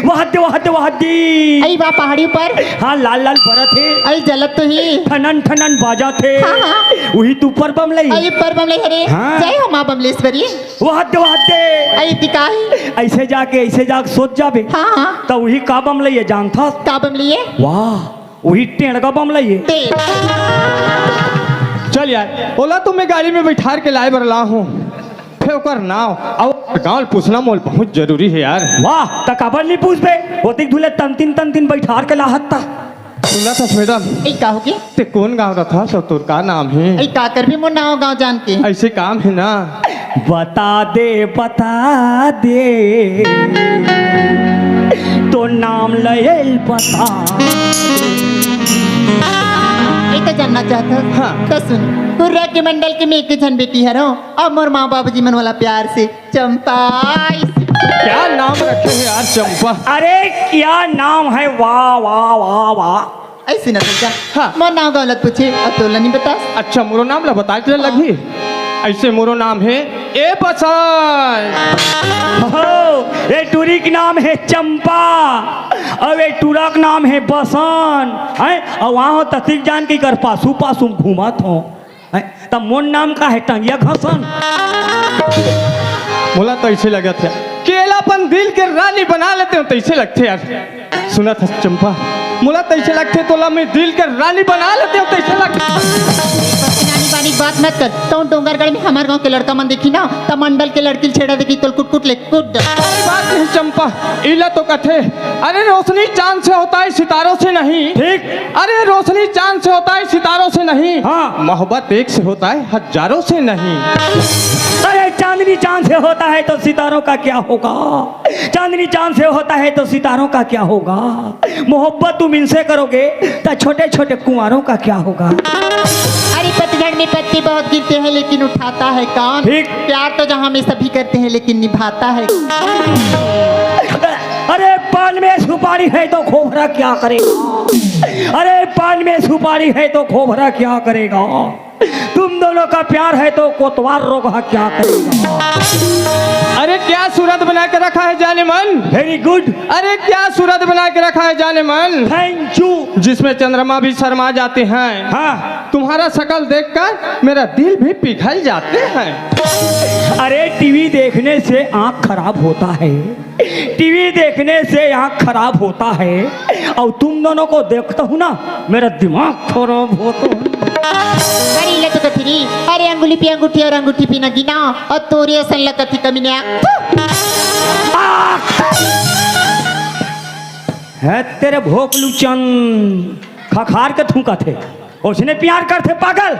वाह दे, वाह दे, वाह दे। अई वाह, पहाड़ी ऊपर। हाँ, लाल लाल बरत हे। अई जलत तो ही। ठनन ठनन बाजत हे। हाँ, हाँ। उही त ऊपर बमलई। अई ऊपर बमलई हरे। हाँ। जय हो माँ बमलेश्वरी। वाह दे, वाह दे। अई ती का ही। अइसे जाके, अइसे जाके सोच जाबे। हाँ, हाँ। त उही का बमलई हे जानथस? का बमलई हे? वाह। वही टेढ़ का बमला ये। चल यार, ओला तो मैं गाड़ी में बैठार के लाए बर ला हूँ, फेर ओकर नाव अउ गाँव ल पूछना मोल बहुत जरूरी हे यार। वाह, त काबर नी पूछबे? ओतिक धुले तनतिन तनतिन बैठार के लाहत ता। सुनत हस मैडम? ए, का होगे? ते कोन गाँव रथस अउ तोर का नाम हे? ए, का करबे मोर नाव गाँव जान के? अइसे काम हे ना। बता दे, बता दे, तो नाम लयल बता। ए तो जानना चाहत हस? हाँ। त सुन, पूरा के मंडल के मैं एक झन बेटी हरव, अउ मोर माँ बाबूजी मन मोला प्यार से चंपा। क्या नाम रखे हे यार, चंपा? अरे, क्या नाम है, वाह, वाह, वाह, वाह। अइसे न भैया, हाँ। मोर नाव गाँव ल पूछे, अउ तोला नी बतास। अच्छा, मोरो नाम ला बताए के लगही। अइसे मोरो नाम हे ए बसन। हो, ए टुरी के नाम हे चंपा, अउ ए टुरा के नाम हे बसन। हैं? अउ वहाँ ततिक जान के कर पासू पासू घूमत हो। हैं? त मोर नाम का हे टंगिया घसन। मोला तो अइसे लगत हे कि एला अपन दिल के रानी बना लेते हो, त अइसे लगथे यार। सुनत हस चंपा, मोला तइसे लगथे तोला मैं दिल के रानी बना लेते हो, तइसे लगथे। रानी बानी के बात मत कर, तहूँ डोंगरगढ़ में हमर गाँव के लड़का मन देखी ना, त मंडल के लड़की ल छेड़ा देखी तोल कुट कुट ले कुट। अरे बात नहीं चंपा, इला तो कथे, अरे रोशनी चांद से होता है सितारों से नहीं। ठीक। अरे रोशनी चांद से होता है सितारों से नहीं। हाँ। मोहब्बत एक से होता है हजारों से नहीं। अरे चांदनी चांद से होता है तो सितारों का क्या होगा? चांदनी चांद से होता है तो सितारों का क्या होगा? मोहब्बत तुम इनसे करोगे तो छोटे छोटे कुंवारों का क्या होगा? अरे पतझड़ में पत्ते बहुत गिरते हैं लेकिन उठाता है कौन? ठीक। प्यार तो जहाँ में सभी करते हैं लेकिन निभाता है। अरे पान में सुपारी है तो खोपरा क्या करेगा? अरे पान में सुपारी है तो खोपरा क्या करेगा? तुम दोनों का प्यार है तो कोतवाल रोगहा क्या करेगा? अरे क्या सूरत बना के रखा है जाने मन। Very good। अरे क्या सूरत बना के रखा है जाने मन। Thank you। जिसमें चंद्रमा भी शर्मा जाते हैं। हाँ। तुम्हारा शकल देखकर मेरा दिल भी पिघल जाते हैं। अरे टीवी देखने से आंख खराब होता है, टीवी देखने से आंख खराब होता है, और तुम दोनों को देखता हूँ ना, मेरा दिमाग खराब होता है। अरे ले तो कथी री, अरे अंगुली पे अंगूठी और अंगूठी पे नगीना, और तोरी असन लगत ही कमीने। है तेरे भोकलू चंद, खखार के थूकत हे, ओसने प्यार करथे पागल,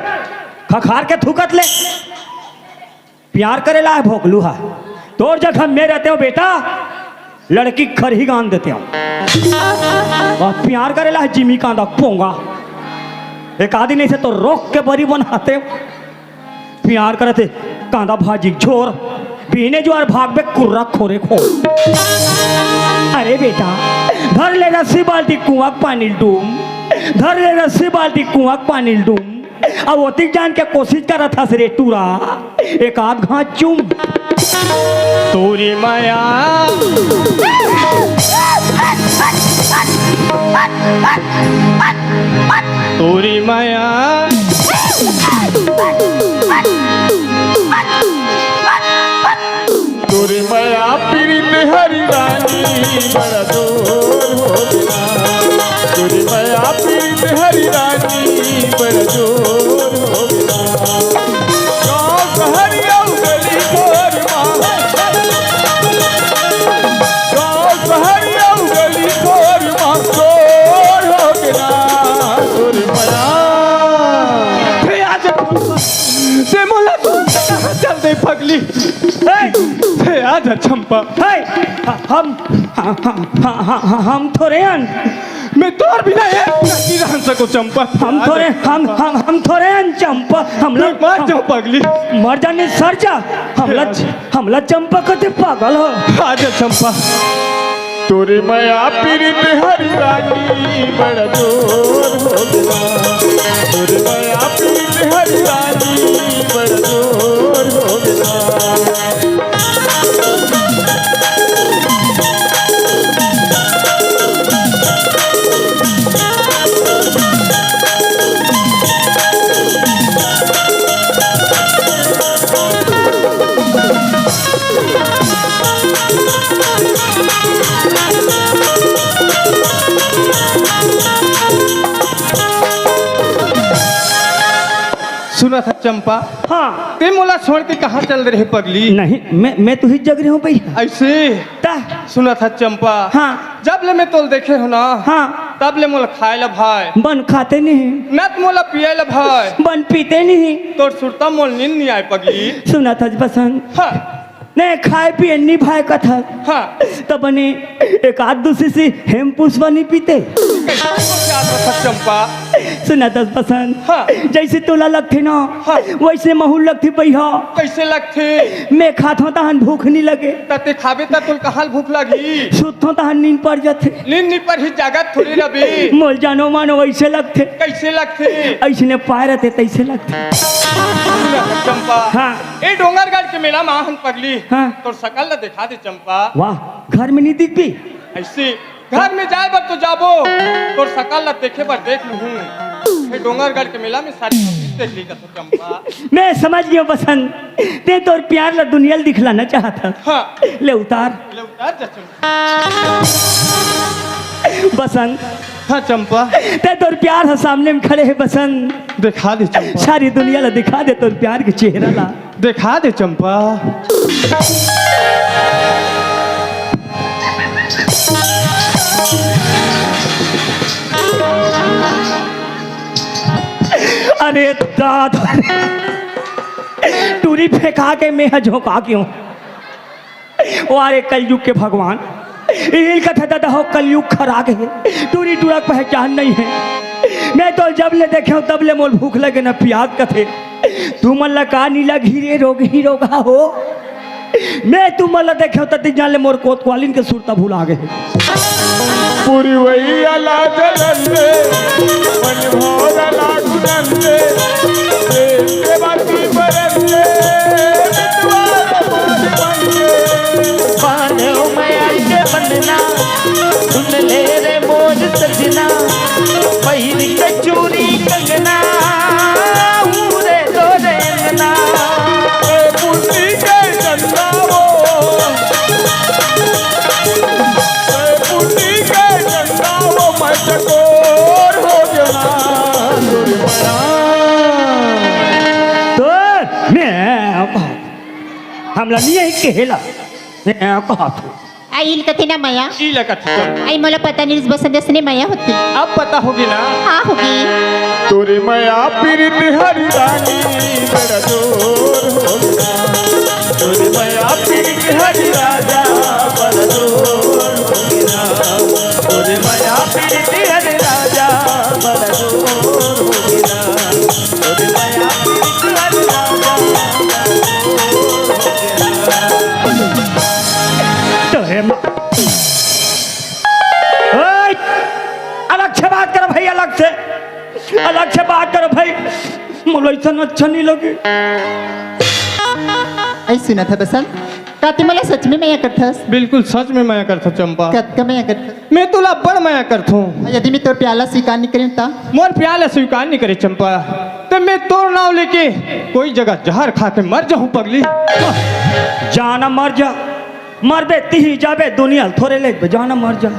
खखार के थूकत ले। प्यार करे ला हे भोकलू हा, तोर जगह में रहते हो बेटा, लड़की खरही गान देते हो। और प्यार करे ला हे जिमी कांदा पोंगा, एक आदि नहीं से तो रोक के बरी बनाते हो। प्यार करते कांदा भाजी झोर, बीने जुआर भागबे कुर्रा खोरे खोर। अरे बेटा, धर ले रस्सी बाल्टी कुआं के पानी डूम, धर ले रस्सी बाल्टी कुआं के पानी डूम। अब ओतिक जान के कोशिश करत हस रे टूरा, एक आध घांच चूम। तोरी मया, तोरी मया, तोरी मया पीरित हरी रानी बड़ा जोर हो गया। तोरी मया पीरित हरी रानी बड़ जोर हो गे ना। गाँव शहर अउ गली खोर मा, गाँव शहर अउ गली खोर मा जोर हो गे ना। तोर मया। हे आज ते मोला कौन कहाँ चल दे पगली। हे, हे आज चंपा। हे, हम, हम थोरे हन। मैं तोर बिना एक मिनट नहीं रह सको चंपा। हम थोरे, हम, हम, हम थोरे हन चंपा। हम मैं लोग मर जाऊं पगली। मर जाने सर जा। हमला, हमला चंपा कथे पागल हो। आजा चंपा। तोरे मया पीरित हरी रानी बड़ जोर हो गे ना। तोरे मया पीरित हरी रानी बड़ जोर हो गे ना। सुनत हस चंपा? हाँ। ते मोला छोड़ के कहाँ चल दे रहे पगली? नहीं, मैं, मैं तो ही जग रहे हूँ भैया। ऐसे? ता? सुनत हस चंपा? हाँ। जब ले मैं तोल देखे हो ना, हाँ। तब ले मोला खाए ला भाए। बन खाते नहीं। न त मोला पिए ला भाए। बन पीते नहीं। तोर सुरता मोल नींद नहीं आए पगली। सुनत हस बसंत? हाँ। ने खाए पिए नी भाए कथस। हाँ। त बने एक आध दूसरी सी हेम पुष्पा नी पीते। कैसे बोलत हस चंपा? सुनत हस बसंत? हाँ। जैसे तोला लगथे ना, हाँ। वैसे महू लगथे भैया। कैसे लगथे? मैं खाथों तहन भूख नी लगे। त ते खाबे त तोल कहाँ भूख लगी? सुतथों तहन नींद पर जाथे। नींद नी पर ही जागत थोड़ी रबी। मोल जानो मानो वैसे लगथे। कैसे लगथे? ऐसने पाए रहते तैसे लगथे। सुनत हस चंपा? हाँ। ए डोंगरगढ़ के मेला मा आहन पगली। हाँ। तोर सकल ला देखा दे चंपा। वाह, घर में नहीं दिखबी। ऐसे घर में जाए बर तो जाबो, तोर सकल ला देखे बर देख लूहूं। ए डोंगरगढ़ के मेला में सारी देख ली कथो चंपा। मैं समझ गयो बसंत, ते तोर प्यार ला दुनिया ला दिखलाना चाहत हस। हाँ। ले उतार। ले उतार जा चंपा। बसंत। हाँ चंपा। ते तोर प्यार ह सामने में खड़े हे बसंत। देखा दे चंपा। सारी दुनिया ला दिखा दे तोर प्यार के चेहरा ला। देखा दे चंपा। अरे दादा रे। टूरी फेंका के मैं ह झोंका क्यों? ओ अरे कलयुग के भगवान, इहिल कथे दादा हो, कलयुग खरा गे हे, टूरी टूरा के पहचान नहीं हे। मैं तो जब ले देखे हूँ तब ले मोर भूख लगे न पियास कथे। तुमन ला का नी लगही रे रोगही रोगहा हो? मैं तुमन ला देखे हूँ त जान ले मोर कोतवालिन के सुरता भुला गे हे। पुरवैया ला जलन दे, मन भोर ला घुलन दे, प्रेम के बाती बरन दे, मितवा रे मोर बन दे। बांधो मया के बंधना, सुन ले रे मोर सजना, पहिर के चूरी कंगना, हूँ रे तोरे अंगना। ए पुन्नी के चंदा वो, ए पुन्नी के चंदा वो, मैं चकोर हो गया ना, तोर मया। तो मैं हमला नहीं यही कहेला, मैं कहा तू। आ, इल कथे ना मया। ई लगत हे। आई मोला पता नहीं, बसंत जैसने मया होती। अब पता होगी ना। हाँ, होगी। तोरे मया पीरित हरी रानी बड़ा जोर हो गया। तोरे मया पीरित हरी राजा बड़ा जोर हो गया। तोरे मया पीरित हरी राजा बड़ा जोर हो गया। तोरे मया पीरित हरी राजा बड़ा जोर हो गया। तोरे मा-, ओए! अलग से बात करो भाई, अलग से, अलग से बात करो भाई। मोला ऐसा अच्छा नहीं लगे। ऐ सुनत हस बसंत, का ते मोला सच में मया करथस? बिल्कुल सच में मया करथों चंपा। कतका मया करथस? मैं तोला बड़ मया करथों। यदि मैं तोर प्यार ला स्वीकार नहीं करें ता? मोर प्यार ला स्वीकार नहीं करे चंपा, त मैं तोर नाव लेके कोई जगह जहर खा के मर जाहूँ पगली। जाना मर जा, मरबे तिही जाबे, दुनिया ल थोरे लेगबे, जाना मर जा।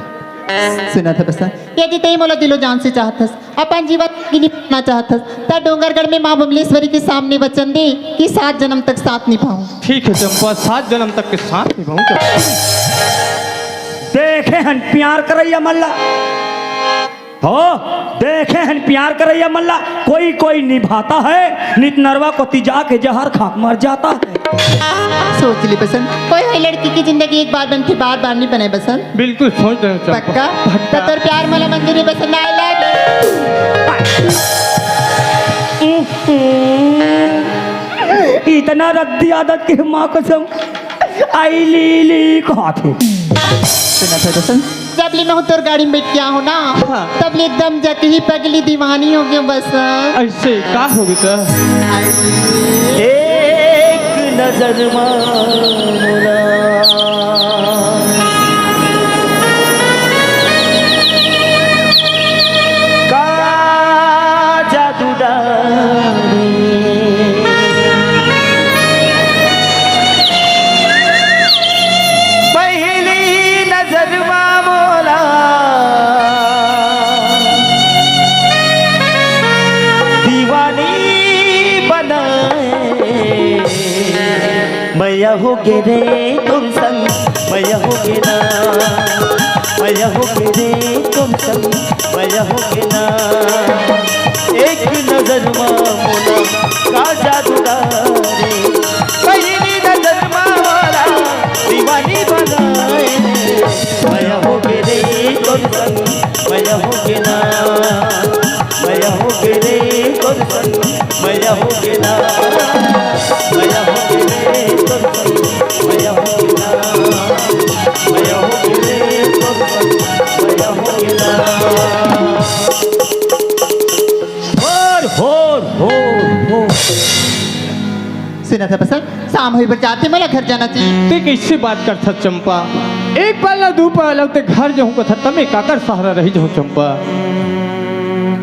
सुनत हस बसंत, यदि तैं मोला दिलो जान से चाहत हस, अपन जीवन संगी निभाना चाहत हस, त डोंगरगढ़ में माँ बमलेश्वरी के सामने वचन दे कि सात जन्म तक साथ निभाहूं। ठीक है चंपा, सात जन्म तक के साथ निभाऊं चंपा। देखे हन प्यार करइया मन ला, हो, देखे हन प्यार करइया मन ला, कोई कोई निभाता है, नित नरवा कोती जाके जहर खा के मर जाता है। सोच ले बसंत, कोई है लड़की की जिंदगी एक बार बनती, बार बार नहीं बने बसंत। बिल्कुल सोच रहे हो चंपा। पक्का? पक्का। तो तोर प्यार मोला मंजूर हे बसंत, I love you। इतना रद्दी आदत के माँ कसम, आई ली ली कहत हे। सुनत हस बसंत, जब ले मैं तोर गाड़ी में बैठ के आहूं ना, हाँ। तब ले एकदम जकही पगली दीवानी हो गई बसंत। ऐसे का हो गया? एक नजर मा मोला का जादू डाले। पहली नजर मा मोला दीवानी बनाए। मैं हो गे रे तोर संग, मैं हो गे ना, मैं हो गे रे तोर संग, मैं हो गे ना। एक नजर मा मोला का जादू डाले, पहली नजर मा मोला दीवानी बनाए। मैं हो गे रे तोर संग, मैं हो गे ना, मैं हो गे रे तोर संग, मैं हो गे ना, मैं हो गे रे तोर संग, मैं हो गे ना, मैं हो गे रे तोर संग, मैं हो गे ना। होर, होर, होर, होर। सुनत हस बसंत, शाम होय बर जाथे, मोला घर जाना चाहिए। तैं कइसे बात करथस चंपा? एक पल ना दू पल अउ तैं घर जाहूं कथस, त मैं काकर सहारा रहि जाहूं चंपा?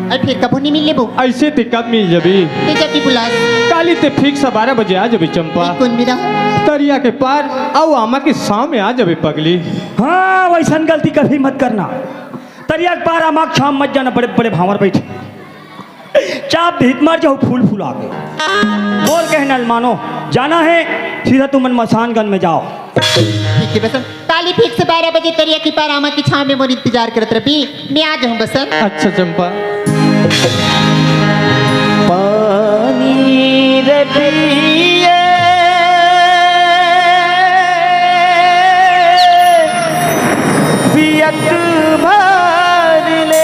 अरे फेर कभू नहीं मिल लेबो। अइसे तैं कब मिल जबे? तैं जब भी बुलास। काली तैं fix बारह बजे आ जबे चंपा। कोन मेरा? तरिया के पार अउ आमा के छांव में आ जबे पगली। हाँ, वइसन गलती कभी मत करना। तरिया के पार आमा के छांव मत जाना, बड़े बड़े भांवर बइठे। चाप भीत मर जाहू फूल फुला के। मोर कहना ल मानो, जाना हे सीधा तुमन मसानगंज में जाव। ठीक हे बसंत, काली fix बारह बजे तरिया के पार आमा के छांव में मोर इंतजार करत रबे, मैं आ जाहूं बसंत। अच्छा चंपा। पानी रे पिए पियत भर ले।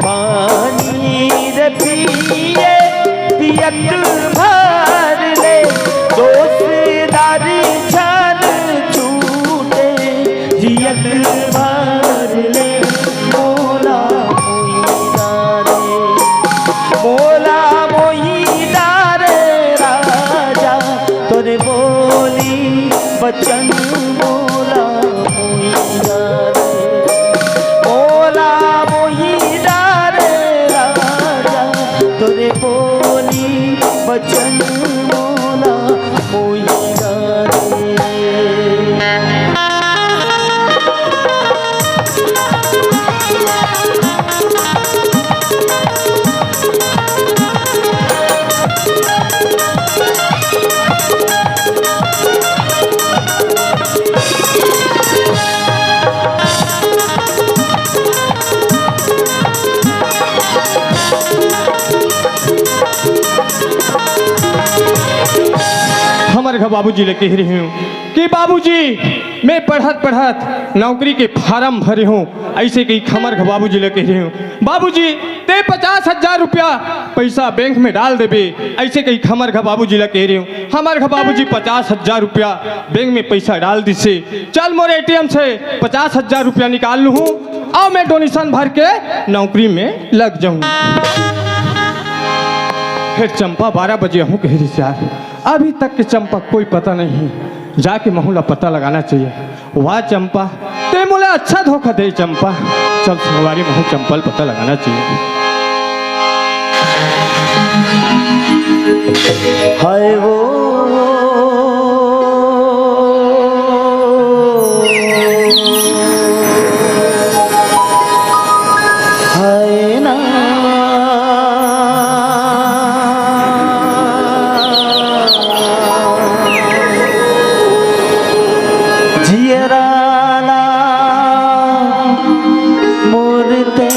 पानी रे पिए पियत भर ले, दोस्त दारी छान छूटे जियत भर ले। मोला मोहिना रे, मोला मोहिना रे राजा, तोरे बोली बचन मोला मोहिना रे, मोला मोहिना रे राजा, तोरे बोली बचन मोला मोहिना रे। हमर घर बाबूजी ले कह रही हूँ कि बाबूजी, मैं पढ़त पढ़त नौकरी के फारम भरे हूँ, अइसे कही हमर घर बाबूजी ले कह रही हूँ, बाबूजी, तैं पचास हजार रुपया पइसा बैंक में डाल देबे, अइसे कही हमर घर बाबूजी ले कह रही हूँ। हमर घर बाबूजी पचास हजार रुपया बैंक में पइसा डाल दिसे। चल मोर एटीएम से पचास हजार रुपया निकाल लूहूँ अउ मैं डोनेशन भर के नौकरी में लग जाहूँ। फेर चंपा बारह बजे आहूँ कह रही यार, अभी तक के चंपा कोई पता नहीं, जाके महूँ ला पता लगाना चाहिए। वाह चंपा, ते मोला अच्छा धोखा दे चंपा। चल संगवारी, महूं चंपा ल पता लगाना चाहिए। हाय वो हाय ना। जियरा ला मोर ते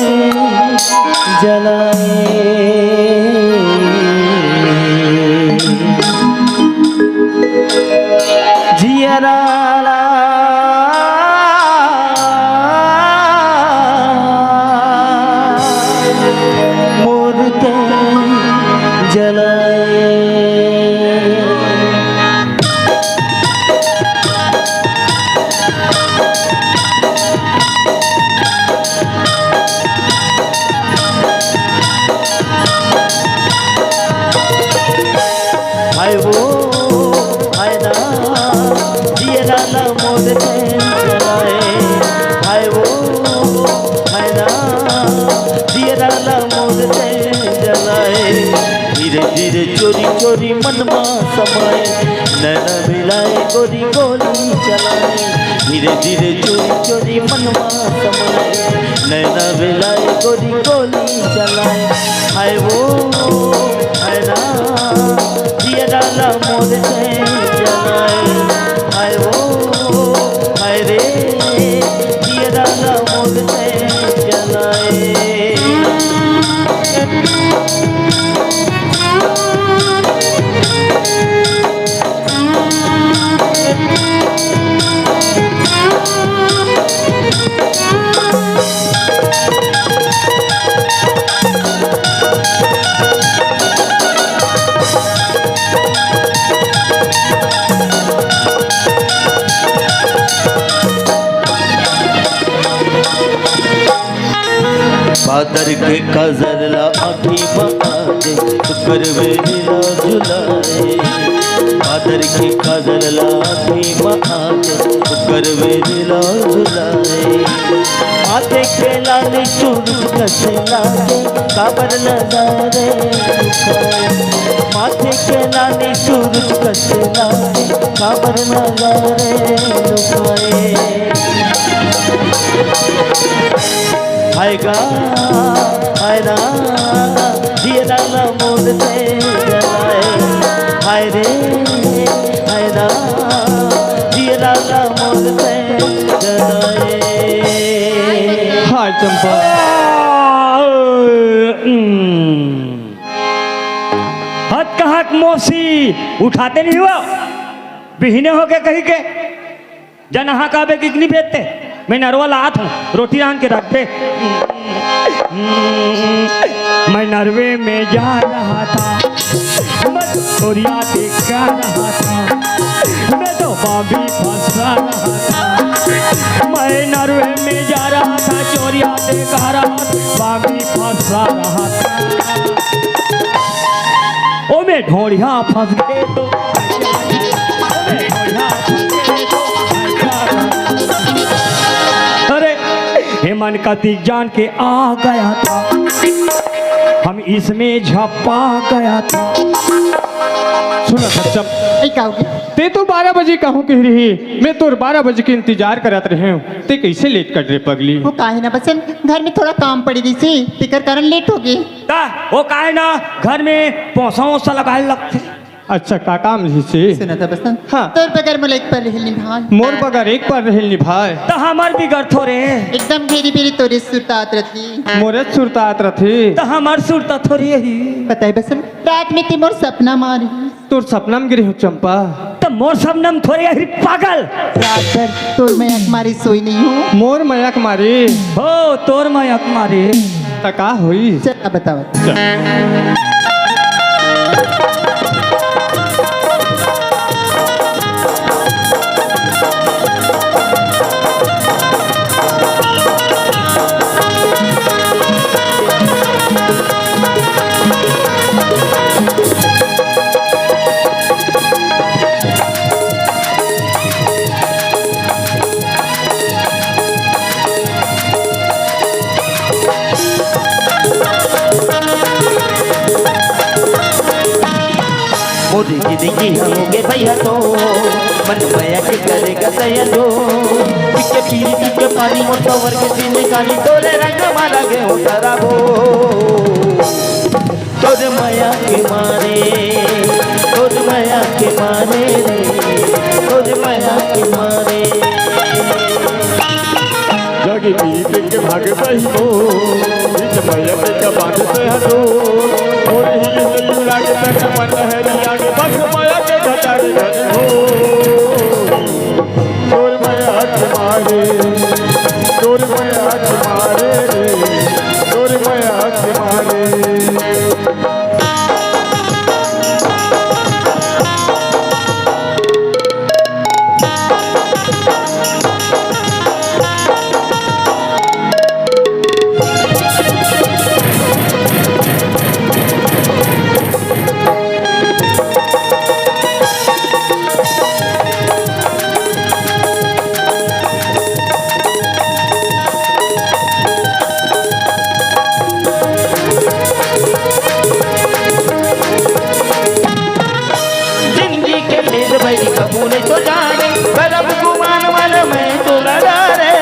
जलाए। जियरा ला मोर ते जलाए। हाय वो, हाय ना, जियरा ला मोर ते जलाए। हाय वो, हाय ना, जियरा ला मोर ते जलाए। धीरे धीरे चोरी चोरी मन मा समाए, नैना मिलाए गोरी गोली चलाए। धीरे धीरे चोरी चोरी मन मा समाए, नैना मिलाए गोरी गोली चलाए। हाय वो, हाय ना, जियरा ला मोर ते जलाए। हाय वो, हाय रे, जियरा ला मोर ते जलाए। बादर के काजर ला आँखी मा आके, तू करवे लीला झुलाए। बादर के काजर ला आँखी मा आके, तू करवे लीला झुलाए। माथे के लाली सूरज कस लागे, काबर नजारे लुकाए। माथे के लाली सूरज कस लागे, काबर नजारे लुकाए। हाय गा, हाय ना, जियरा ला मोर ते जलाए। हाय रे, हाय ना, जियरा ला मोर ते जलाए। हाय चंपा। हद कहत मौसी, उठाते नहीं हो, बिहने हो के कही के। जा नहा के आबे कि नहीं बेचते? मैं नरवा लात हूँ, रोटी रांध के रख दे। मैं नरवे में जा रहा था, मैं चोरिया देखा रहा था, मैं तो बाबी फंसा रहा था। मैं नरवे में जा रहा था, चोरिया देखा रहा था, बाबी फंसा रहा था। ओ मैं ढोड़िया फंस गए तो, ओ मैं ढोड़िया फंस गए तो, अरे, हेमन का दिग्जान के आ गया था, हम इसमें झपा गया था। सुन सत्यम, ए, का हो गया? ते तो बारह बजे कहूँ कह रही, मैं तोर बारह बजे के इंतजार करत रहे हूँ, ते कैसे लेट कर रे पगली? वो काहे ना बसन, घर में थोड़ा काम पड़ी रही थी, तेकर कारण लेट हो गई। ता, वो काहे ना घर में पोसा वोसा लगाए लगथे। अच्छा, का काम रहिसे? सुना था बसंत। हाँ। तोर बगर मोला एक पल रहल निभाए। मोर बगर एक पल रहल निभाए। त हमर बिगर थोरे। एकदम घेरी बेरी तोरे सुरतात रथी। मोरे सुरतात रथी। त हमर सुरता थोरे ही। पता है बसंत, रात में ते मोर सपना मारी। तोर सपना में गिरे हो चंपा। त मोर सपना में थोरे ही पागल। रात भर तोर मया के मारे सोई नहीं हूँ। मोर मया के मारे। हो, तोर मया के मारे। त का होई? चल, अब बताओ। चल। मोर जिनगी होगे भैया तो, मन मया के करेगा सया जो। पिके पीरी पिके पानी मोर तोर के जीने कानी तोरे रंग मा लगे हो सराबो। तोर मया के मारे, तोर मया के मारे रे, तोर मया के मारे। जगी पीत के भाग बहिनो, बीच मया के बात से हटो। मोर ही हिल उड़ा के तक मन है रिया के बस मया के घटा रे घट हो। तोर मया के मारे, तोर मया के मारे रे, तोर मया के मारे। जिंदगी के भेद भई कबू नहीं तो जाने, करब गुमान मन में तो लगा रे।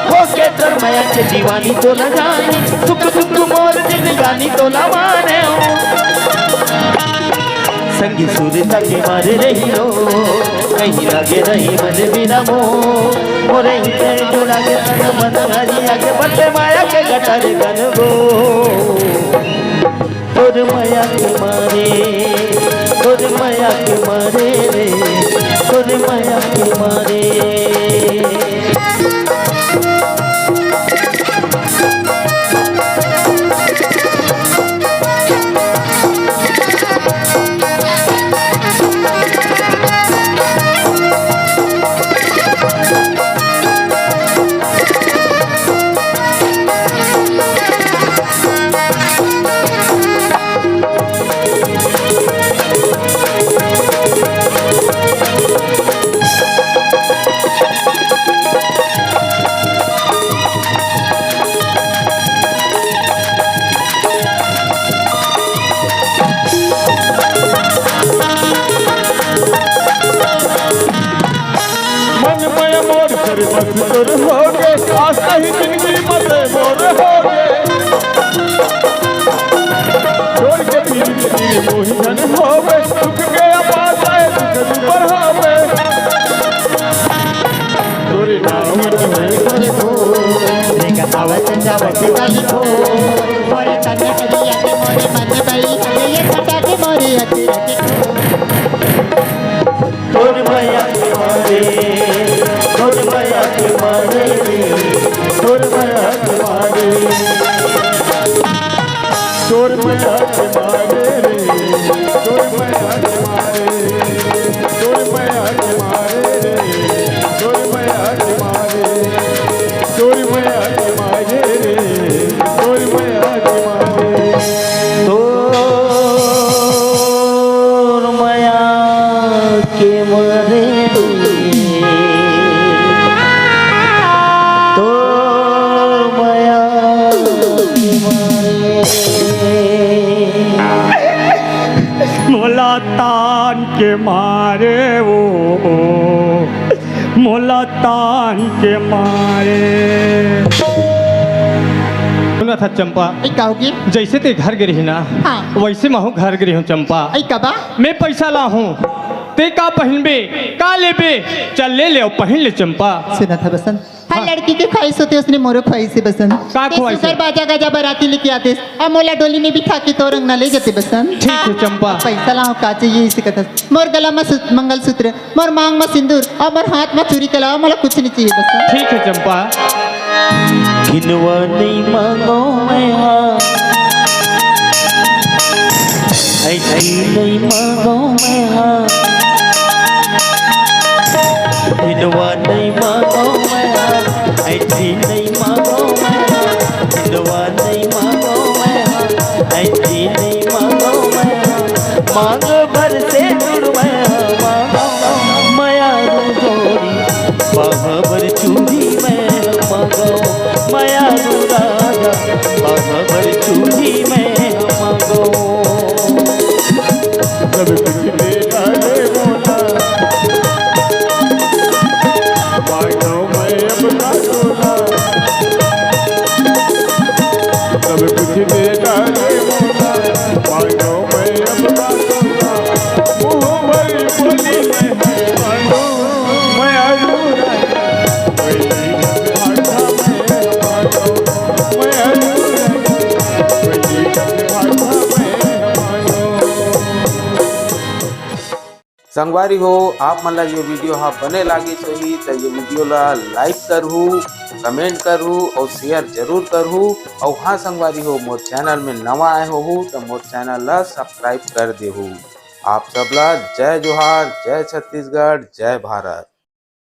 होके तोर मया के दीवानी तो न जानी, सुख दुख मोर जिंदगानी तो न माने हो। संगी सुरता के मारे रही रो, कहीं लगे रही मन बिना मो। मोरे ही तेरे जोड़ा के तन मन हरी आगे बटे माया के गटर गन गो। तोर मया के मारे, तोर मया के मारे रे, तोर मया के मारे। मन मय मोर सर्वस्व तोर होगे, आस नहीं जिंदगी मत मोर होगे। छोड़ के पीर पीर मोहि धन होवे, सुख के अपास आए सुख दुबर होवे। तोरे नाम तो है तोरे को, देखा सावत जावत का लिखो। मोरे तन हरिया के मोरे मन बई, ये सटा के मोरे अति रति को। तोर मया के मारे, तोर मया के मारे रे, तोर मया के मारे। तोर मया के मारे रे, तोर मया के मारे, तोर मया के मारे रे, तोर मया के मारे, तोर मया के मारे रे, तोर मया के मारे। तोर मया के मारे रे, तोर मया के मारे। मोला तान के मारे वो, मोला तान के मारे। सुना था चंपा, ए, का होगे? जैसे ते घर गे रही ना, हाँ। वैसे महूँ घर गे रही हूँ चंपा। ए, का बा? मैं पैसा ला हूँ, ते का पहिनबे, का लेबे? चल ले ले अउ पहिन ले चंपा। सुना था बसंत, हर हाँ। लड़की के ख्वाहिश होथे, उसने मोरो ख्वाहिश हे बसंत। का ते ख्वाहिश सुघर हे? बाजा गाजा बराती लेके आतेस, अब मोला डोली में बिठा के तोर अंगना ले जाते बसंत। ठीक हे चंपा। पैसा ला हूँ, का चाहिए इसे कथा। मोर गला में सु-, मंगलसूत्र, मोर मांग में सिंदूर अउ मोर हाथ में चूरी के अलावा मोला कुछ नहीं चाहिए बसंत। ठीक हे चंपा। किनवा नहीं मांगो मैं हा, ऐसी नहीं मांगो मैं हा। किनवा नहीं मांगो मैं हा, ऐसी नहीं मांगो मैं हा। किनवा नहीं मांगो मैं हा, ऐसी नहीं मांगो मैं हा। मांग भर से जुड़ मैं हा, मांगो मया रू जोड़ी। बाहबर चूड़ी मैं मांगो, मया रू राजा, बाहबर चूड़ी मैं मांगो। संगवारी हो, आप मन ला ये video हा बने लागिस होही त ये video ला like करहू, comment करहू और share जरूर करहू। और हाँ संगवारी हो, मोर channel में नवा आए होहू त मोर channel ला subscribe कर देहू। आप सब ला जय जोहार, जय छत्तीसगढ़, जय भारत।